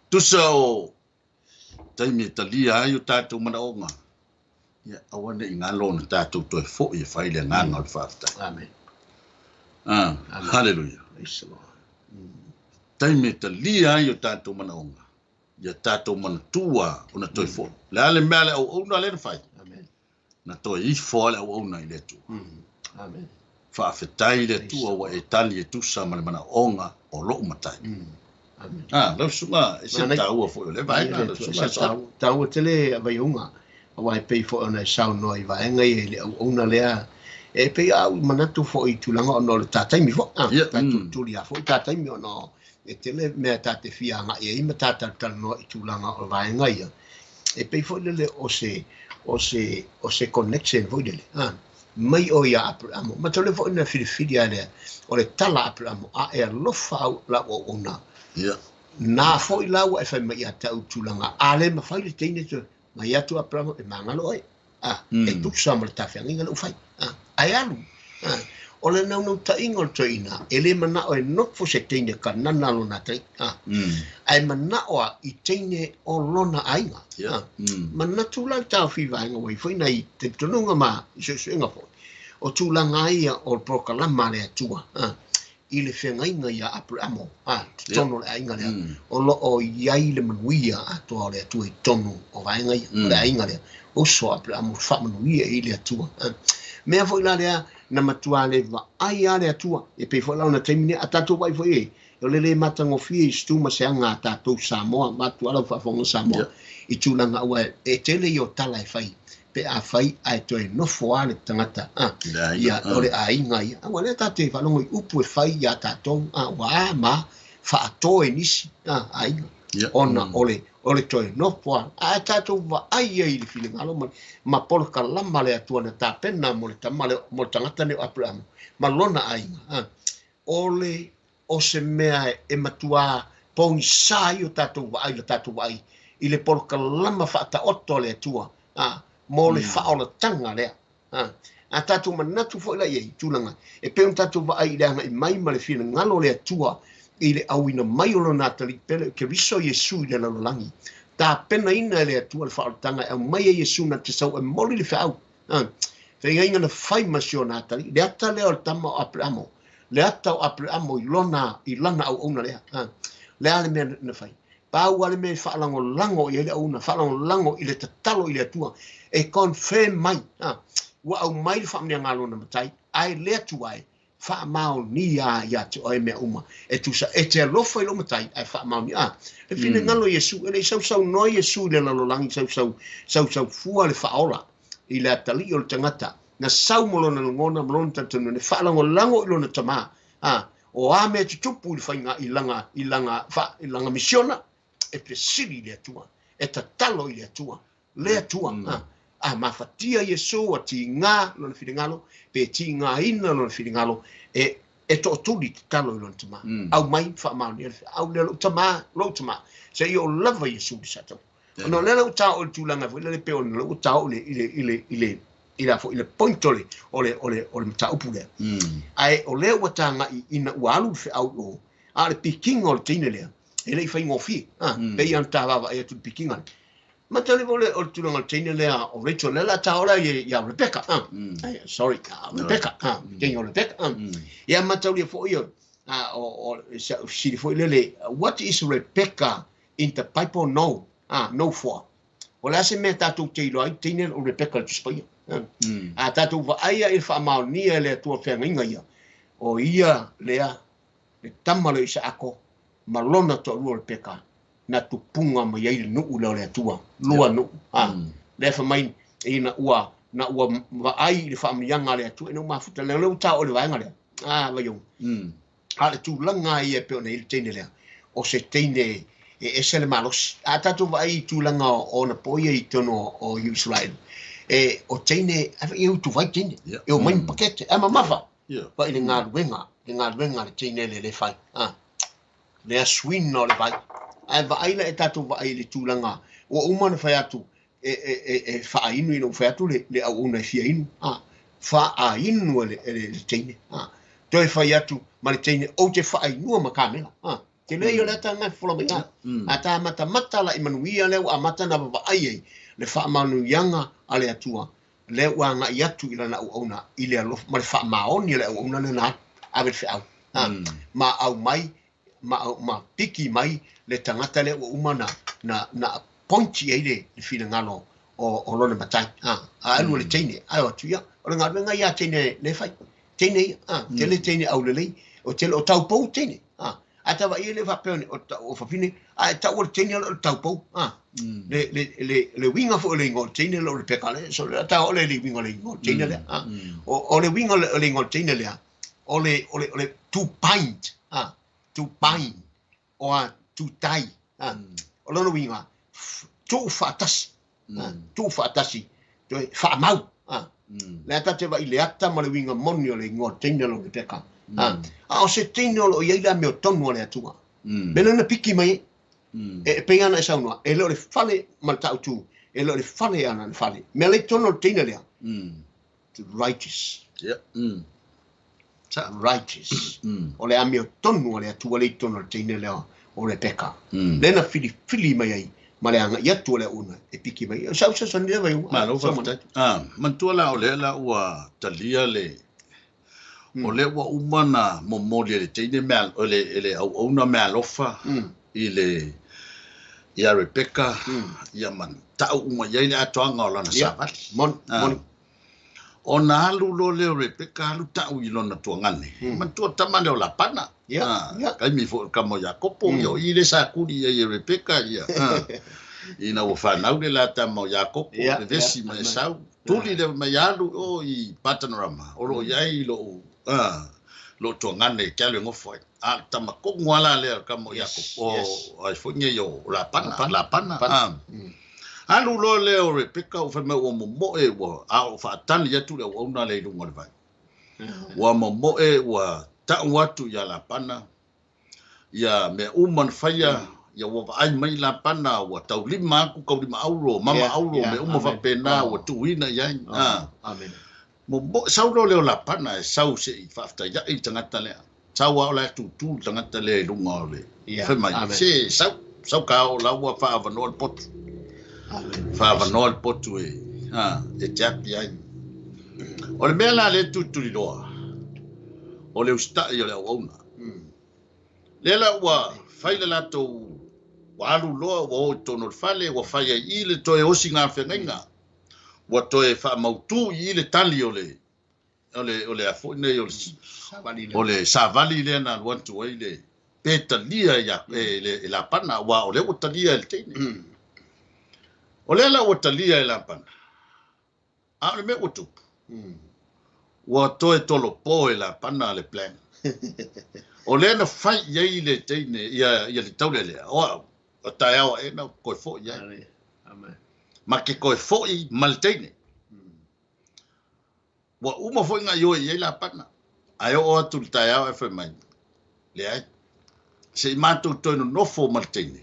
Tusa o taimi e talia ai o tatou manaoga, ia aua ne i galo ona tatou toe foi e fai le agaga o le faafetai. Amen. Haleluia. Praise the Lord. Taimi e talia ai o tatou manaoga, ia tatou manatua ona toe fo'i. O le a le mea a le auauna lea na fai? Amen. Na toe ifo lava le auauna i le Atua. Amen. Faafetai i le Atua ua e tali e tusa ma le manaoga o lou matai. Amen. Ah, lau susuga, e se taua foi o lea vaega, lau susuga Saole. Taua tele a Vaiuga, aua e pei foi ona e saunoa i vaega ia i le auauna lea, e pei a au i manatu foi i tulaga ona o le ta taimi foi, ah, ta tulituli lava foi ta taimi ona e tele mea ta te fia agai ai ma ta talatalanoa i tulaga o vaega ia, e pei foi lele o se, o se, o se connection foi lele, ah, mai o ia Aperamo. Ma tole foi na filifili a lea, o le tala a Aperamo, a e alofa au lau auauna. Nā foi la ua e fai mai ia te au tulaga, a le mafai le teine te mai atu Aperamo e magalo oe. Ah, e tusa ma le tafeagaiga lea ua fai. Ah, ae alu. Ah, o le naunautaiga o le toeaina, e le manao e nofo se teine Kanana lona atalii. Ah, ae manao a i teine o lona aiga. Ah, manatu la le taofi vaega ua i ai foi nai talitonuga ma suesuega foi, o tulaga ia o le polokalama a le Atua. Ah, i le feagaiga iā Aperamo, a, totonu o le aiga lea, o lo o i ai le manuia atoa o le Atua i totonu o vaega ia, o le aiga lea, uso a Aperamo, faamanuia i le Atua. A, mea foi la lea, na matua le vaai a le Atua, e pei foi la ona taimi nei, a tatou vaai foi i ai, o le le matagofie i se tu ma se aga a tatou Samoa, vaeatu lava lau faafofoga Samoa, i tulaga aua e tele ia o tala e fai, pe a fai ae toe nofo lava le tagata, a, ia, o le aiga ia. Aua lea tatou te faalogo i upu e fai iā tatou, a, ua a ma faato e nisi, a, aiga, ona o le, o le toe nofo lava. Ae tatou vaai ai i le finagalo ma, ma polokalama a le Atua na tapena mo le tama lea, mo le tagata lenei o Aperamo ma lona aiga, a, o le, o se mea e matuā pogisa ai o tatou vaai, la tatou vaai i le polokalama faataoto a le Atua, a, mo le faaolataga lea. A, a tatou manatu foi la i ai i tulaga e pei ona tatou vaai i le agai mai ma le finagalo o le Atua i le auina mai o Lona Atalii pele o Keriso Iesu i le lalolagi, tapenaina e le Atua le faaolataga e aumai ai Iesu na te sau e moli le feau. A, feagaiga na fai ma si ona atalii, le ata lea o le tama o Aperamo, le ata o Aperamo i lona, i lana auauna lea. A, le a le mea na fai? Pau lava le mea e faalagolago i ai le auauna, faalagolago i le tatalo i le Atua e confirm mai, a, ua aumai le faamanuiaga a lona matai, ae le Atua e faamaonia ia te oe mea uma e tusa e te alofa i lou matai ae faamaonia. A, le finagalo o Iesu, e le i sausaunoa Iesu i le lalolagi, sausau, sausau fua le faaola i le atalii o le tagata, na sau ma lona lagona ma lona talitonuga, e faalagolago i lona tamā, a, o a mea e tutupu i le faiga i lana, i lana, fa, i lana misiona, e fesili i le Atua, e tatalo i le Atua, le Atua, a, a mafatia Iesu ua tiga lona finagalo, pe tigaina lona finagalo, e, e tootuli tatalo i lona tamā. Aumai faamaonia le feau lea lou tamā, lou tamā, seia oo lava Iesu i le saatau. Ona o lea la ua taoo i le tulaga foi lele pei ona ua taoo i le, i le, i le, i le, i le, i le point o le, o le, o le, o le mataupu lea. Ae o lea ua tagai ina ua alu le feau i o, a o le pikiga o le teine lea, e le i faigofie. A, pei ona ta vaavaai atu i le pikiga lea. Matau o le, o le tulaga o le teine lea o Rachel, lea la ta ola ia Rebecca. Ah, sorry, Rebecca. Ah, teine o Rebecca. Ah. Ia mataulia foi o, ah, o, o, sili foi lele, what is Rebecca in the Bible? No. Ah, no for. O le a se mea tatou te iloa ai teine o Rebecca le Tusi Paia. A tatou vaai i le faamaonia e le Atua feagaiga ia, o ia lea le tama lea o Isaako ma lona toalua o Rebeka na tupuga mai ai le nuu lea o le Atua, lua nuu. A, lea fai mai ina ua, na ua vaai i le faamanuiaga a le Atua ina ua mafuta lea, lea ua taoo i le vaega lea. A, Vaiong. A o le tulaga ia e pei ona i ai le teine lea, o se teine e ese le malosi. A tatou vaai i tulaga o ona po ia i totonu o Israel, e, o teine, e utuvai teine, e omai ma pakete, ae mamafa. Vaai le galuega, le galuega a le teine lea le fai. A, le asuina o le vai. Ae vaai la e tatou vaai i le tulaga, ua uma ona fai atu, e, e, e, e faainu ina ua fai atu le, le auauna e fia inu. A, faainu e le, e le, le teine. A, toe fai atu ma le teine, ou te faainua ma kamela. A, tele ia o le ata lena e fofola mai ina. A ta matamata la i manuia lea ua amata ona vaavaai ai le faamanuiaga a le Atua, lea ua agai atu i lana auauna i le alofa ma le faamaoni o le auauna lea na ave le feau, ma aumai ma piki mai le tagata lea ua uma na appoint i ai le finagalo o lona matai. A alu le teine, ae o atu ia, o le galuega ia teine le fai. Teine ia, tele teine aulelei, o tele o taupou teine. A tava ia le faapea o fafine, a e tau o le teine o le taupou. Le uiga foi o le igoa o le teine lea o Rebeka lea, so le ta o le uiga o le igoa o le teine lea. O le uiga o le igoa o le teine lea, o le to bind, to bind, o a to tie. O lona uiga, tuu faatasi, tuu faatasi, toe faamau. Le ata te vai le ata ma le uiga moni o le igoa o le teine lea o Rebeka. A o se teine o loo i ai le amiotonu a le Atua. Mea lea na piki mai e pei ana e saunoa, e le o le fale ma le tautu, e le o le fale ana le fale. Mea le tonu o le teine lea. The righteous. Righteous. O le amiotonu a le Atua le i tonu o le teine lea o Rebeka. Le na filifili mai ai ma le aga i atu o le una e piki mai. O sau sa ni vai. Malo faafetai. Manatua la o lea la ua talia le o lea ua uma na momoli e le teine mea o le auauna mealofa i le ia Rebeka ia man tau uma i ai le atoaga o lana savali. Moni. Ona alu lo lea o Rebeka alu tau i lona tuagane. Manatua tama lea o Lapana. Kaimi foi kama o Iakopo ia o i le sa kuli ia i Rebeka ia. Ina ua whanau le la tama o Iakopo, le vesi ma Esau. Tuli le mai alu o i Patanarama. O lo iai lo lo tuagane ke alu e ngofo ai. A tama kongu ala lea kama o Iakopo. O ai foi nei o Lapana. Lapana. Alu lo lea o Rebeka o whaimau o momoe ua a o whaatani atu le auauna le i lunga o le vai. Ua momoe ua tau atu ia Lapana, ia mea uma na whaia, ia ua vaai mai Lapana, ua taulima aku kaulima auro, mama auro, mea uma whapena, ua tuuina iai. Momoe, sau lo lea o Lapana e sau se i whaafta ia i tangata lea. Sau a o la tutu tangata lea i lunga o le. Whaimai, se sau ka o la ua whaawanoa le potu. Whaawanoa le potu e, e te api ai. O le mea la le tutuliloa, o le ustai o le auauna. Lea la ua fai le latou, ua alu loa, ua o i tonu o le fale, ua fai ai i le toe osi ngā whengainga. Ua toe whaamautu i le tali o le, o le afoi nei, o le savali lea na alu atu ai le pe talia ia, e Lapana, ua o le ua talia e le teine. O lea la ua talia e Lapana, a o le mea ua tupu. Ua toe tolopo e Lapana le plan. O lea na fai i ai le teine, ia le taule lea. O taeao e na koe foi ai. Ma ke koe foi ma le teine. Ua uma foi ngā ioi i ai Lapana. Ae o atu le taeao e fai mai. Le ai. Se i mātou toe nonofo ma le teine.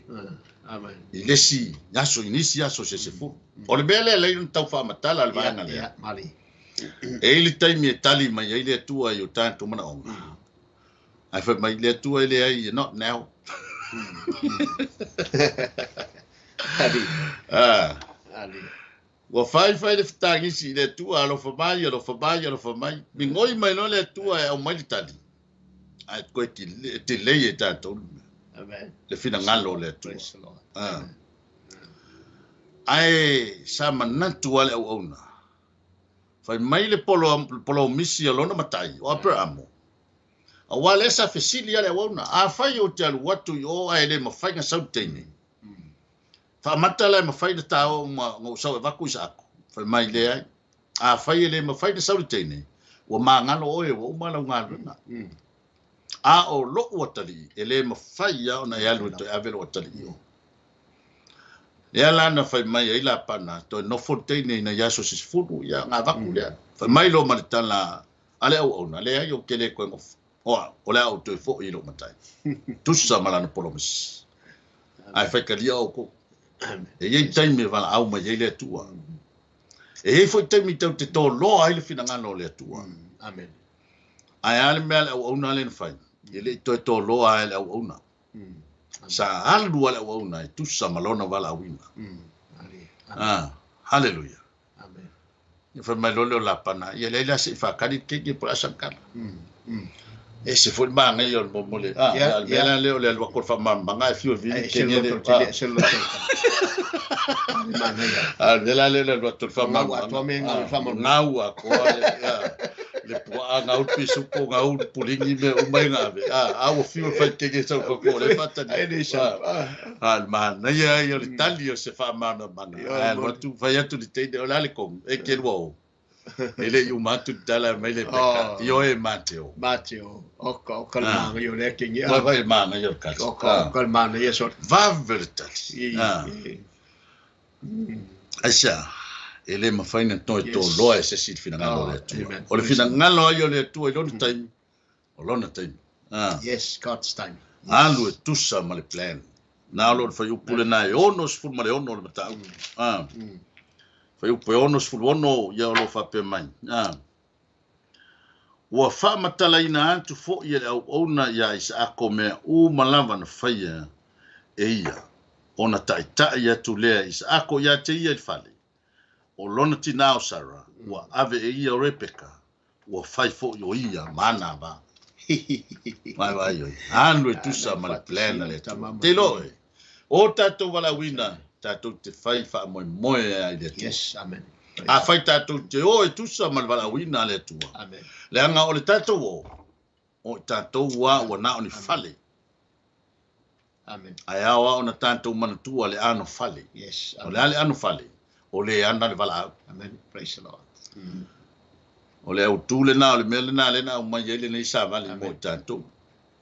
I lesi aso, i nisi aso se fulu. O le mea lea lei na tau whaamatala le vaega lea. E i le taimi e tali mai ai le Atua i o tātou manaoga. Ai fai mai le Atua e le ai, not now. Ua fai fai le fetagisi i le Atua, alofa mai, alofa mai, alofa mai. Migoi mai no le Atua e au mai le tali. Ai koe te lei e tātou. Le finagalo o le Atua. Ae sa manatu a le auauna. Fai mai le polo misi a lona matai, o Aperamo. A wā le sa fesili a le auauna. A fai o te alu atu i o ae le mawhai ngā sau teine. Wha mata le mawhai na tāo ma ngau sau e vaku i sa aku. Fai mai le ai. A fai e le mawhai na sau teine. Ua mā ngalo oe, ua uma lau ngā runa. A o lo ua tali, e le mawhai ia ona e alu e toe ave lo atali i o. Lea la na fai mai ai Lapana, toe nofo teine ina iaso se sefulu, ia ngā vaku lea. Fai mai lo ma le tala, a le auauna, lea ai o ke le koe ngofo. Oa, o lea au toe foi i lo matai. Tusa ma lana polomisi. Ai fai kalia au ko. E iei taimi e wala au mai ei le Atua. E iei foi taimi tau te tō loa ai le finagalo o le Atua. Amen. Ai a le mea le auauna le na fai. E le i toe tō loa ai le auauna. Sa alu a le auauna e tusa ma lona wala auina. Hallelujah. Amen. Ia fai mai lole o Lapana, ia leila se i whakari ke ke po asankala. E se foi manaia o le mo le a le mea la lea o le alu atu o le faamalamalamaga ae fiu e vili Ai se kenge le loto tele se loto. Le manaia. A le mea la lea o le alu atu o le Gau atoa faamalamalamaga me gau le faamalamalamaga. Gau atoa le le puaa gau le pisupo gau le puligi mea uma ia na ave a ua fiu e fai kenge sau i fafo o lea e faatali Ai le atu sau. A le manaia ai o le tali o se faamalamalamaga Ioe ae alu moni. atu fai atu le teine o le a le komu e te lua o e le i uma atu le tala mai le peka ioe mate o Mate o. Oka oka le manaia o lea kenge. Vai vai manaia o le tali Oka oka le manaia sole. Vave le tali Aisea e le mafai ona toe toloa e se isi i le finagalo o le Atua. Amen. O le finagalo ai o le Atua i lona taimi, o lona taimi. Yes, God's time. Alu e tusa ma le plan. Na o lo o le fuaiupu lena e 66 o le mataupu. Fuaiupu e 66 ia o lo o faapea mai. Ua faamatalaina atu foi e le auauna iā Isaako mea uma lava na faia e ia, ona taitai atu lea e Isaako ia te ia i le fale o lona tinā o Sara, ua ave e ia o Rebeka, ua fai foi o ia ma ana va. Vai vai oi. Alu e tusa ma le plan a le Atua. Te iloa oe, o tatou valaauina, tatou te fai faamoemoe ai i le Atua. Yes, amen. A fai tatou te o e tusa ma le valaauina a le Atua. Amen. Leaga o le tatou o, o i tatou ua ua na o ni fale. Amen. Ae ao lava ona tatou manatua le ano fale. Yes. O le a le ano fale? O le ana le valaau. Amen. Praise the Lord. O le autu lena, o le mea lena lea na aumai ai lenei savali mo i tatou.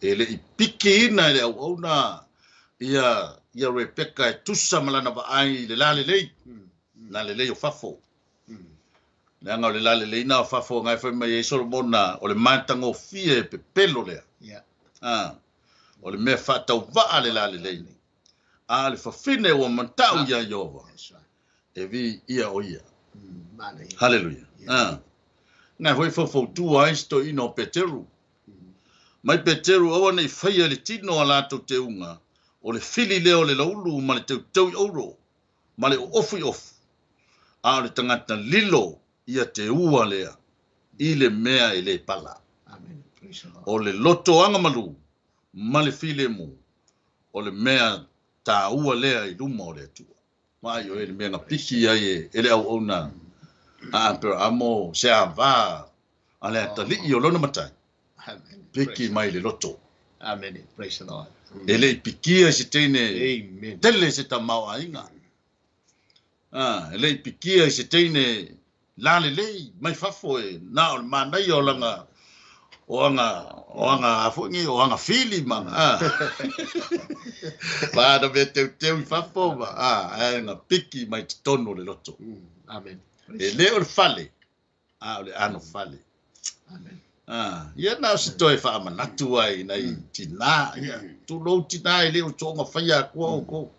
E le i pikiina e le auauna ia ia Rebeka e tusa ma lana vaai i le lalelei, lalelei o fafo. Leaga o le lalelei na o fafo na e fai mai ai Solomona, o le matagofie e pepelo lea. O le mea faatauvaa le lalelei. A o le fafine ua matau ia Ieova, e viia o ia. Haleluia. Na foi faufautua ai si toeaina o Peteru. Mai Peteru aua ne i faia i le tino a latou teuga, o le fili lea o le laulu ma le teuteu i ouro, ma le oofu i ofu, a o le tagata lilo ia teua lea i le mea e le pala. O le loto agamalu ma le filemu, o le mea taua lea i luma o le Atua. Vaai oe i le mea na piki ai e le auauna a Aperaamo se avā a le atalii o lona matai, piki mai le loto. Amen. Praise the Lord. E le i pikia i se teine Amen. tele se tamaoaiga. E le i pikia i se teine lalelei mai fafo e na o le manaia o lana o aga o aga a foi nei o aga fili ma ma ana mea teuteu i fafo ma ae na piki mai totonu o le loto. Amen. E le o le fale, a o le ano fale. Amen. Ia na o se toe faamanatu ai nai tinā, ia tulou tinā e le o soonga faia atua outou.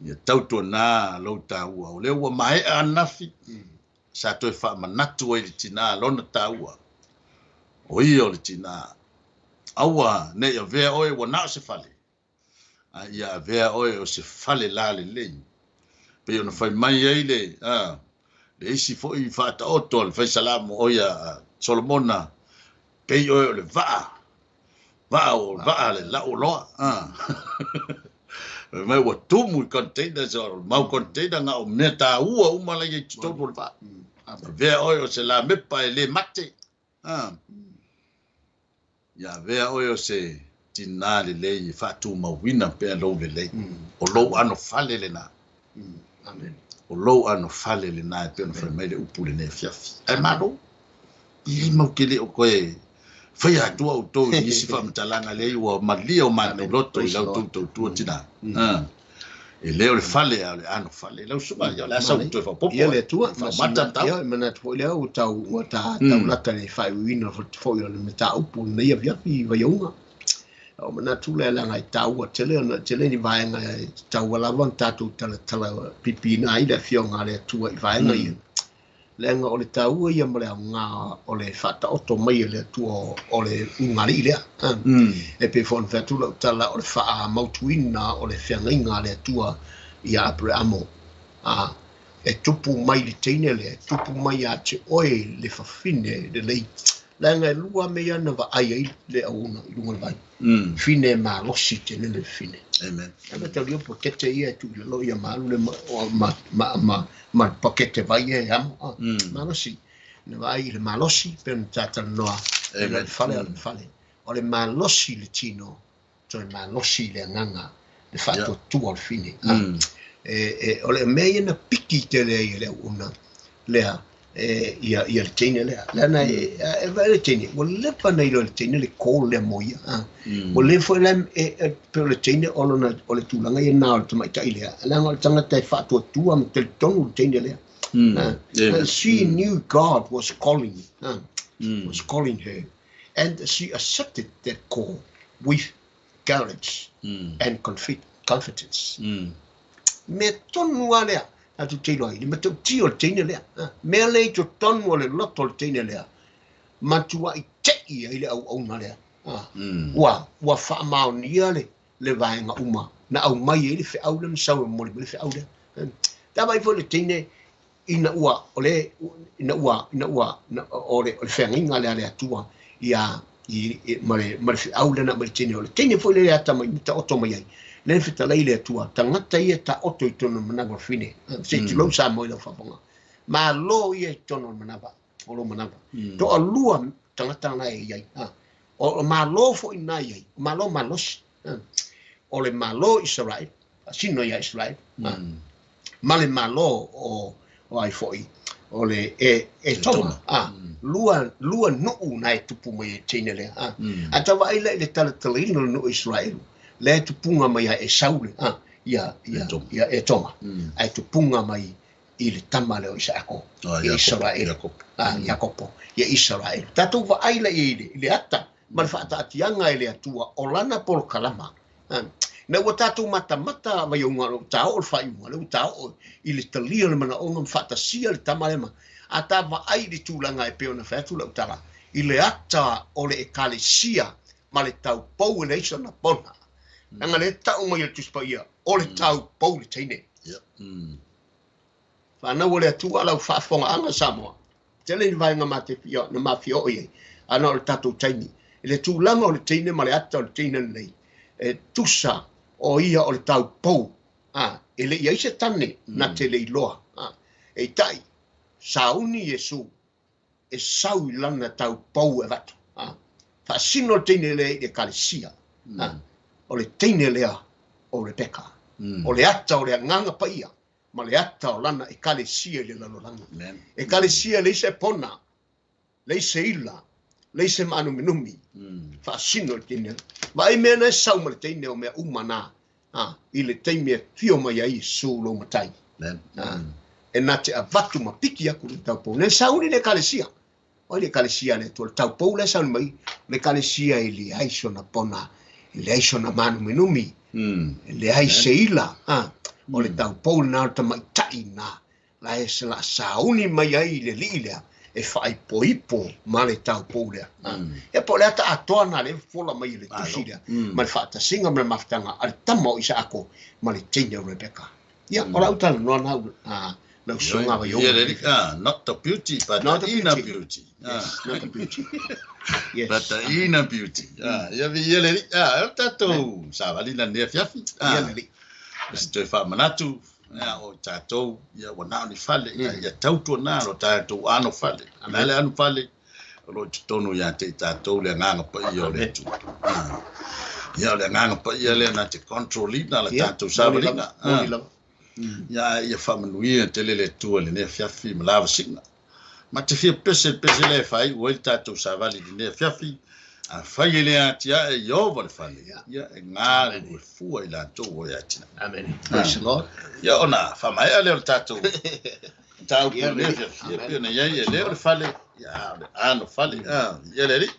Ia tautuanā lou taua, o lea ua maea ananafi, sa toe faamanatu ai le tinā lona taua. O ia o le tinā. Aua nei avea oe ua na o se fale, a ia avea oe o se fale lalelei. Pei ona fai mai ai le le isi foi faataoto a le faisalamo o ia Solomona, pei oe o le vaa, vaa o vaa le lau loa. Mai ua tumu i containers, o mau container nga o mea taua uma lai i totonu o le vaa. Avea oe o se lamepa e le mate. Ia avea oe o se tinā lelei e faatumauina pea lou lelei. O lou ano fale lena. Amen. O lou ano fale lena e pei ona fai mai le upu lenei afiafi. Ae malo, i mau ke le o koe faia atua outou i nisi faamatalaga lea ua malia o matou loto i lau tou tautua tinā. E le o le fale a o le ano fale. Lau susuga ia o le a sau toe faaopoopo. Ia le Atua, Faamata mataupu. Ia, e manatu foi lea ua tau ua ta taulata le faaiuina foi o le mataupu lenei afiafi i Vaiauga. O manatu lea leaga e taua tele ona tele ni vaega e taua lava ona tatou talatala pipiina ai le afioga a le Atua i vaega ia. Leaga o le taua ia ma le aoga o le faataoto mai e le Atua o le ulugalii lea. E pei foi ona fai atu lau tala o le faamautuina o le feagaiga a le Atua ia Aperamo. E tupu mai le teine lea, e tupu mai ia te oe le fafine lelei. Leaga e lua mea ia na vaai ai le auauna i luga o le vai. Fine e malosi tele le fine. Amen. E mataulia o pakete ia e tuu i lalo ia ma alu le ma le pakete vai ia e amo. Malosi. Na vaai i le malosi pe ona tatalanoa i le fale o le fale. O le malosi i le tino, toe malosi i le agaga, le faatuatua o le fine. O le mea ia na piki tele ai e le auauna lea, ia le teine lea. Leaga e vaai le teine, ua leva ona iloa e le teine le call lea mo ia. Ua le foi la pe o le teine o lona o le tulaga ia na o le tamaitai lea. Leaga o le tagata e faatuatua ma talitonu le teine lea. She knew God was calling, was calling her, and she accepted that call with courage and confidence. Mea tonu lava lea, tatou te iloa ai, le matautia o le teine lea. Mea lea i totonu o le loto o le teine lea, matuai tei ai le auauna lea. Ua faamaonia le vaega uma, na aumai ai le feau lea, na sau e momoli mai le feau lea. Ta vaai foi le teine, ina ua o le ina ua ina ua o le feagaiga lea a le Atua ia ma le feau lea na aumai le teine. O le teine foi lea atamai na taoto mai ai. Lea fetalai le Atua, tagata ia taoto i totonu o le manava o le fine. Se i tulou Samoa i lau faafofoga. Malo ia i totonu o le manava, o lou manava. Toalua tagata na e i ai. O malo foi na i ai, o malo malosi. O le malo Israel, faasino ia Israel, ma le malo o ai foi, o le Etoma. Lua nuu na e tupu mai e teine lea. A tavaai lea i le talatalaina o le nuu Israel, lea e tupunga mai a Esau le, ia Etoma. A e tupunga mai i le tama lea o Isaako, ia Israel, Iakopo, ia Israel. Tatou vaai lea i le ata ma le faataatiaga e le Atua o lana polokalama. Na ua tatou matamata vaiauga o taoo le faaiuga, le ua taoo i le talia o le manaoga ma faatasia le tama lea ma. A ta vaai i le tulaga e pei ona fai atu lau tala, i le ata o le ekalesia ma le taupou e leai sona pona. Leaga le tau mai e le Tusi Paia, o le taupou le teine. Whanau o le Atua lau faafofogaaga Samoa. Tele ni vaega na mafia oo i ai, ana o le tatou taimi. I le tulaga o le teine ma le ata o le teine lenei, e tusa o ia o le taupou. E le i ai se tane na te le iloa. E tai, sauni Iesu, e sau i lana taupou e avatu. Faasino le teine lea i le ekalesia. O le teine lea o Rebeka. O le ata o le agaga paia, ma le ata o lana ekalesia i le lalolagi. Ekalesia leai se pona, leai se ila, leai se maanuminumi. Faasino le teine. Vaai mea na e sau ma le teine o mea uma na, i le taimi e fio mai ai Iesu lou matai. E na te avatu ma piki aku le taupou. Ne sauni le ekalesia. O le ekalesia le Atua, le taupou le sauni mai, le ekalesia e leai sona pona, e leai sona maanuminumi, e leai se ila. O le taupou lena o le tamaitai na, la e se la sauni mai ai i le alii lea, e faaipoipo ma le taupou lea. Ia po o le ata atoa na le fola mai i le tusi lea, ma le faatasiga ma le mafutaga a le tama o Isaako ma le teine o Rebeka. Ia, o lau talanoa na lau susuga Vaiouga. Not the beauty, but the inner beauty. Yes, not the beauty. Yes. But the inner beauty. Ia vi ia le alii. O le tatou savali na lenei afiafi. Ia le alii. Se toe faamanatu, o tatou, ia ua na o ni fale, ia tautua na lo tatou ano fale. Na le ano fale, o lo o i totonu ia te i tatou le agaga paia o le Atua. Ia o le agaga paia lea na te control ina le tatou savaliga. Ia ia faamanuia tele le Atua i lenei afiafi ma lavasiga. Ma te fia pese le pese lea e faaiu ai le tatou savali i lenei afiafi, afai e le atiae Ieova le fale, ia e galulue fua i latou o e atinae. Amen. Praise the Lord. Ia ona faamaea lea o le tatou mataupu i lenei afiafi. Ia pei ona i ai e le o le fale, ia a o le ano fale. Ia le alii.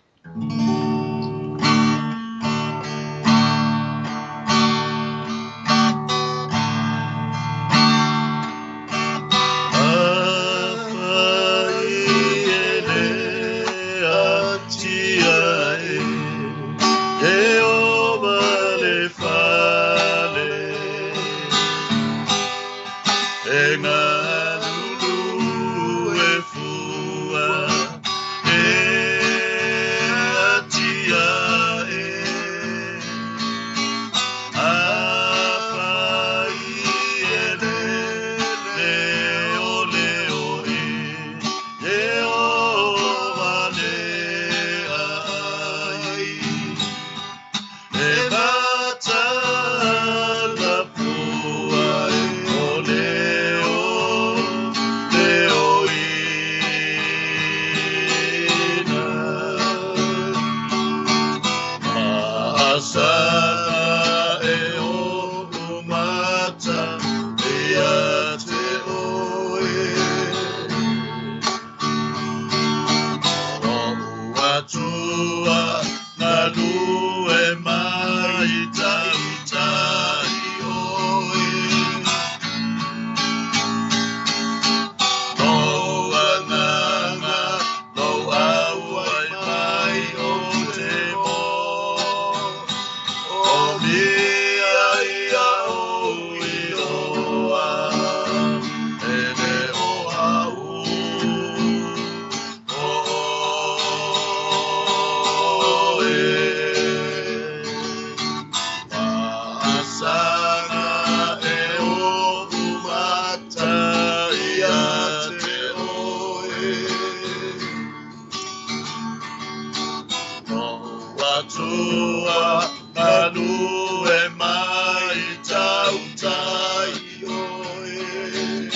Atua malu e mai tautai oe.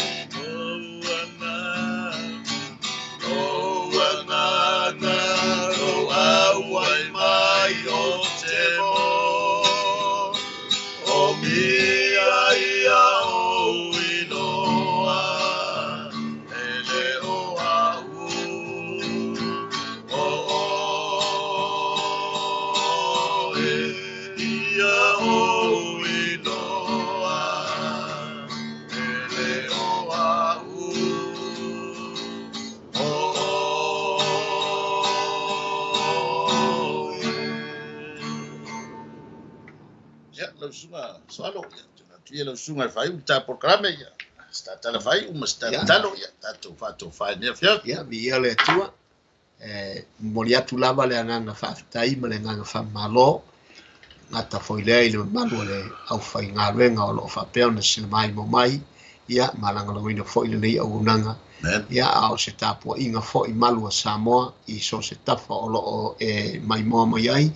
O agaga o auai mai o te mo. O mia ia o iloa, e le o au. O oe ia o iloa, e le o au. O oe. Ia, lau susuga Soalo, ia, tuna atu ia lau susuga e faaiu le ta polokalame, ia. Se tala faaiu ma se tatalo, ia, tatou faatofai nei afiafi. Ia, viia le Atua. E momoli atu lava le agaga faafetai ma le agaga faamalo. Gata foi lea i le mamalu o le aufaigaluega o loo faapea ona silamaimo mai, ia, ma lagolagoina foi lenei auaunaga. Amen. Ia, a o se tapuaiga foi malu a Samoa i so se tafa o loo e maimoa mai ai,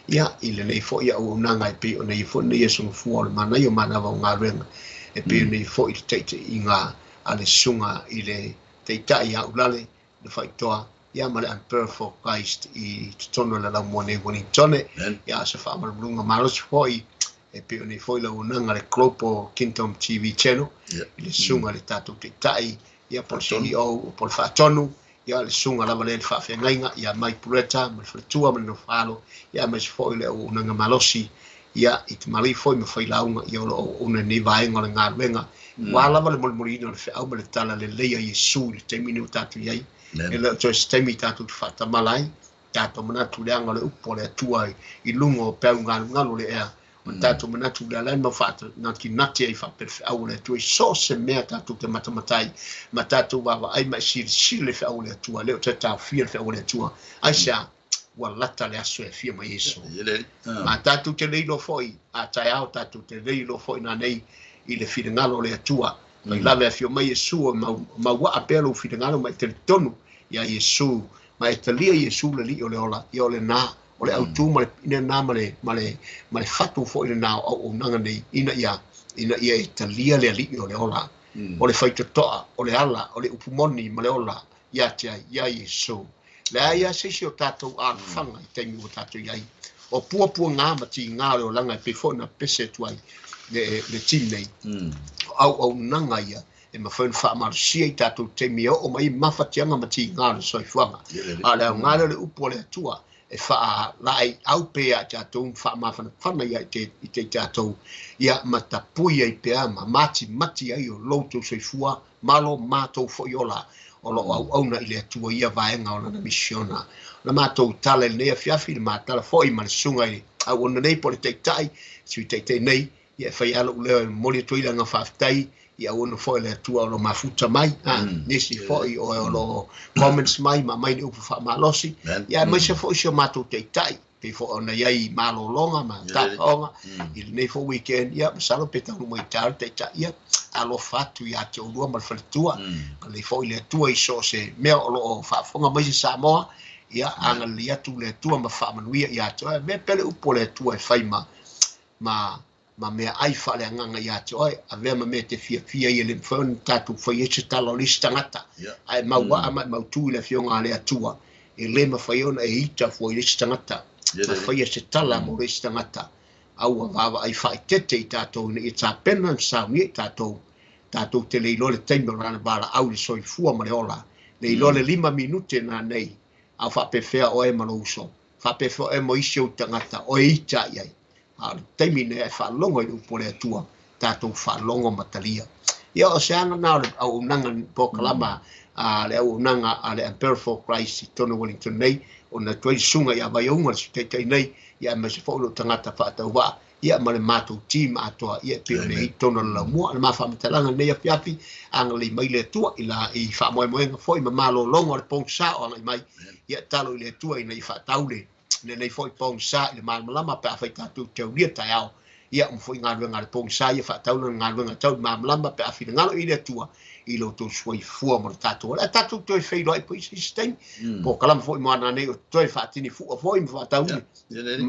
ia, i lenei foi auaunaga e pei ona ia foi nei aso gafua o le manaia o manava o galuega, e pei ona ia foi le taitaiga a le susuga i le taitai ia Ulale, le faitoa, ia, ma le Emperor for Christ i totonu o le laumua nei Wellington. Amen. Ia, se faamalumaluga malosi foi e pei ona ia foi le auaunaga le Global Kingdom TV Channel, i le susuga i le tatou taitai, ia, po o le CEO, po o le Faatonu, ia, le susuga lava lea i le faafeagaiga, ia Mike Pureta, ma le faletua ma le nofo-alo, ia, aemaise foi le auaunaga malosi, ia, i tamalii foi ma failauga, ia, o lo o auauna i lenei vaega o le galuega. Ua lava le molimoliina o le feau ma le tala lelei a Iesu i le taimi nei ua tatou i ai. Amen. E le o toe se taimi tatou te faatamala ai, tatou manatu leaga o le upu o le Atua i luga o peau galugalu o le ea. O tatou manatu le ala ma faanatinati ai faapea le feau o le Atua i so o se mea tatou te matamatai, ma tatou vaavaai ma e silasila le feau o le Atua, le o te taofia le feau o le Atua. Aisea, ua lata le aso e afia mai Iesu. Ia le, ah. Ma tatou te leilo foi, a taeao tatou te leilo foi nanei i le finagalo o le Atua. Mai lava e afio mai Iesu, o mauaa pea lou finagalo ma e talitonu ia Iesu, ma e talia Iesu le alii o le ola, ia o le nā, o le autu ma le pine nā ma le, ma le, ma le fatu foi le nā o auaunaga nei, ina ia e talia le alii o le ola. O le faitotoa, o le ala, o le upu moni ma le ola, ia te ai, ia Iesu. Le ai a se isi o tātou alofaga i taimi ua tātou i ai. O puapua ngā ma ti ngā o le olaga e pei foi na pese atu ai le team nei. O auaunaga ia e mafai ona faamalosia i tātou taimi e oo mai mafatiaga ma tigā o le soifuaga. Ia le A le aoga lea o le upu o le Atua e faalaei au pea ia tatou ma faamafanafana ia i te tatou, ia ma tapui ai pea ma matimati ai o loutou soifua, malo matou foi ola o loo auauna i le Atua ia vaega o lana misiona. Na matou tala i lenei afiafi, le matala foi ma le susuga i le auauna nei po o le taitai, sui taitai nei, ia e fai alo leo e momoli atu ai le agaga faafetai i auauna foi le Atua o lo mafuta mai, nisi foi o lo comments mai, ma mai ni upu faamalosi. Amen. Ia, aemaise foi si o matou taitai, pei foi ona i ai malologa ma tapaoga i lenei foi weekend, ia, masalo pe taunu mai talo taitai, ia, alofa atu ia te oulua ma le faletua. Agalelei foi le Atua i so o se mea o loo faafofoga mai se Samoa, ia, agalelei atu le Atua ma faamanuia ia te oe. Mea pea le upu o le Atua e fai ma mea ai faaleagaga ia te oe, avea ma mea te fiafia ia le mafai ona tatou fai ai se tala o le isi tagata. Ae mauaa ma e mautu i le afioga a le Atua, e le mafai ona e ita fua i le isi tagata. Ia le Ma faia se tala mo le isi tagata. Au ua vaavaai faaitete i tatou ina ia tapena na saunia i tatou. Tatou te le iloa le taimi o lana valaau i le soifua ma le ola. Le iloa le 5 minute na nei, au faapefea oe ma lou uso. Faapefea oe mo isi ou tagata, oe ita i ai. A o le taimi nei e faalogo i le upu o le Atua, tatou faalogo ma talia. Ia o se aga na o le auaunaga polokalama, a le auaunaga a le Emperor for Christ i totonu o Wellington nei, ona atu ai le susuga ia Vaiauga, le Sui Taitai nei, ia aemaise foi o lou tagata faatauvaa, ia ma le matou team atoa, ia e pei ona i ai totonu o le laumua. Le ma faamatalaga nei afiafi, agalelei mai le Atua i la, i faamoemoega foi ma malologa o le pogisa o agai mai. Ia talo i le Atua ina ia faatau le lenei foi pogisa i le malamalama pe afai tatou te aulia taeao. Ia uma foi galuega a le pogisa ia faataula le galuega tau i malamalama pe a finagalo i le Atua i lo outou soifua ma le tatou ola. Ae tatou toe feiloai po i se isi taimi. Polokalame foi mo ana nei o toe faatini fua foi ma faatauli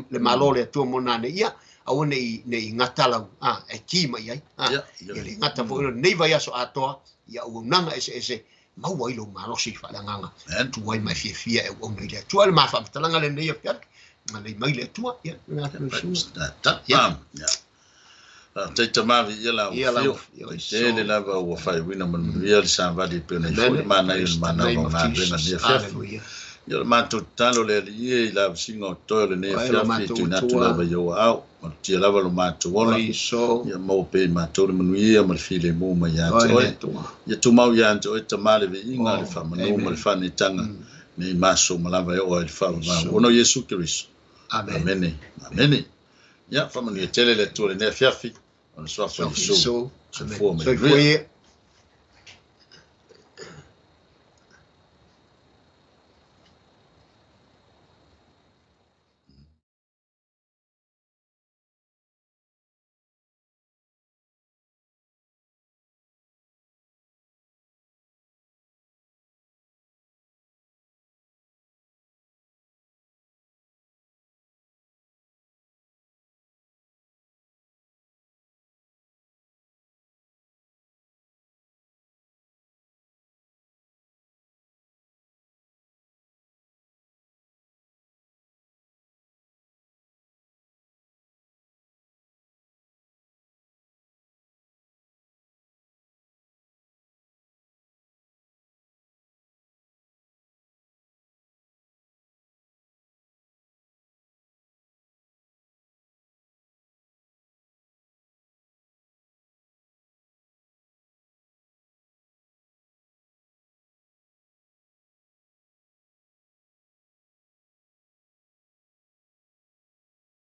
le Malo o le Atua mo nanei. Ia, aua ne i gata lau, e ki mai ai. Ia le gata foi lenei vaiaso atoa, ia auaunaga eseese maua ai lou malosi faaleagaga. Tu ai ma e fiafia e auauna i le Atua. Le ma faamatalaga lenei afiafi, lei mai le Atua. Ia, le atu le susuga. Ia. Faafetai tamavi ia la ua fio. Tele lava ua faaiuina manuia le savali e pei ona i foi le manaia o le manava o galuega lenei afiafi. Ia, o le matou tatalo le Alii e i le avasiga o toe o lenei afiafi e tuuina atu lava i ou aao. Malutia lava lo matou ola. Ia maua pea i matou le manuia ma le filemu mai ia te oe. Ia tumau ia te oe Tama le viiga, le faamanu ma le faanetaga nei ma aso ma lava e oo ai i le faavavau. Ona o Iesu Keriso. Amene. Amene. Ia, faamanuia tele le Atua i lenei afiafi. O le suafa o Iesu. Soifua ma ia. Soifua.